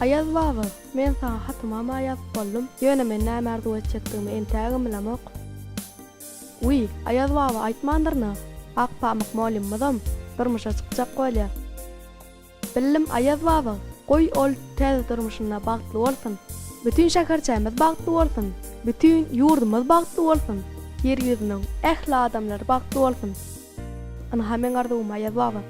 Aýaz baba, men saňa hatymam-a ýazyp boldum, ýöne men näme arzuw etjekdigimi entägem bilemok. Wiý, Aýaz baba aýtmandyryn-a, Akpamyk mollymyzam durmuşa çykjak bolýar. Bildim Aýaz baba, goý ol täze durmuşynda bagtly bolsun. Bütin şäherçämiz bagtly bolsun. Bütin ýurdumyz bagtly bolsun. Ýer ýüzüniň ähli adamlary bagtly bolsun. Ynha meň arzuwym Aýaz baba.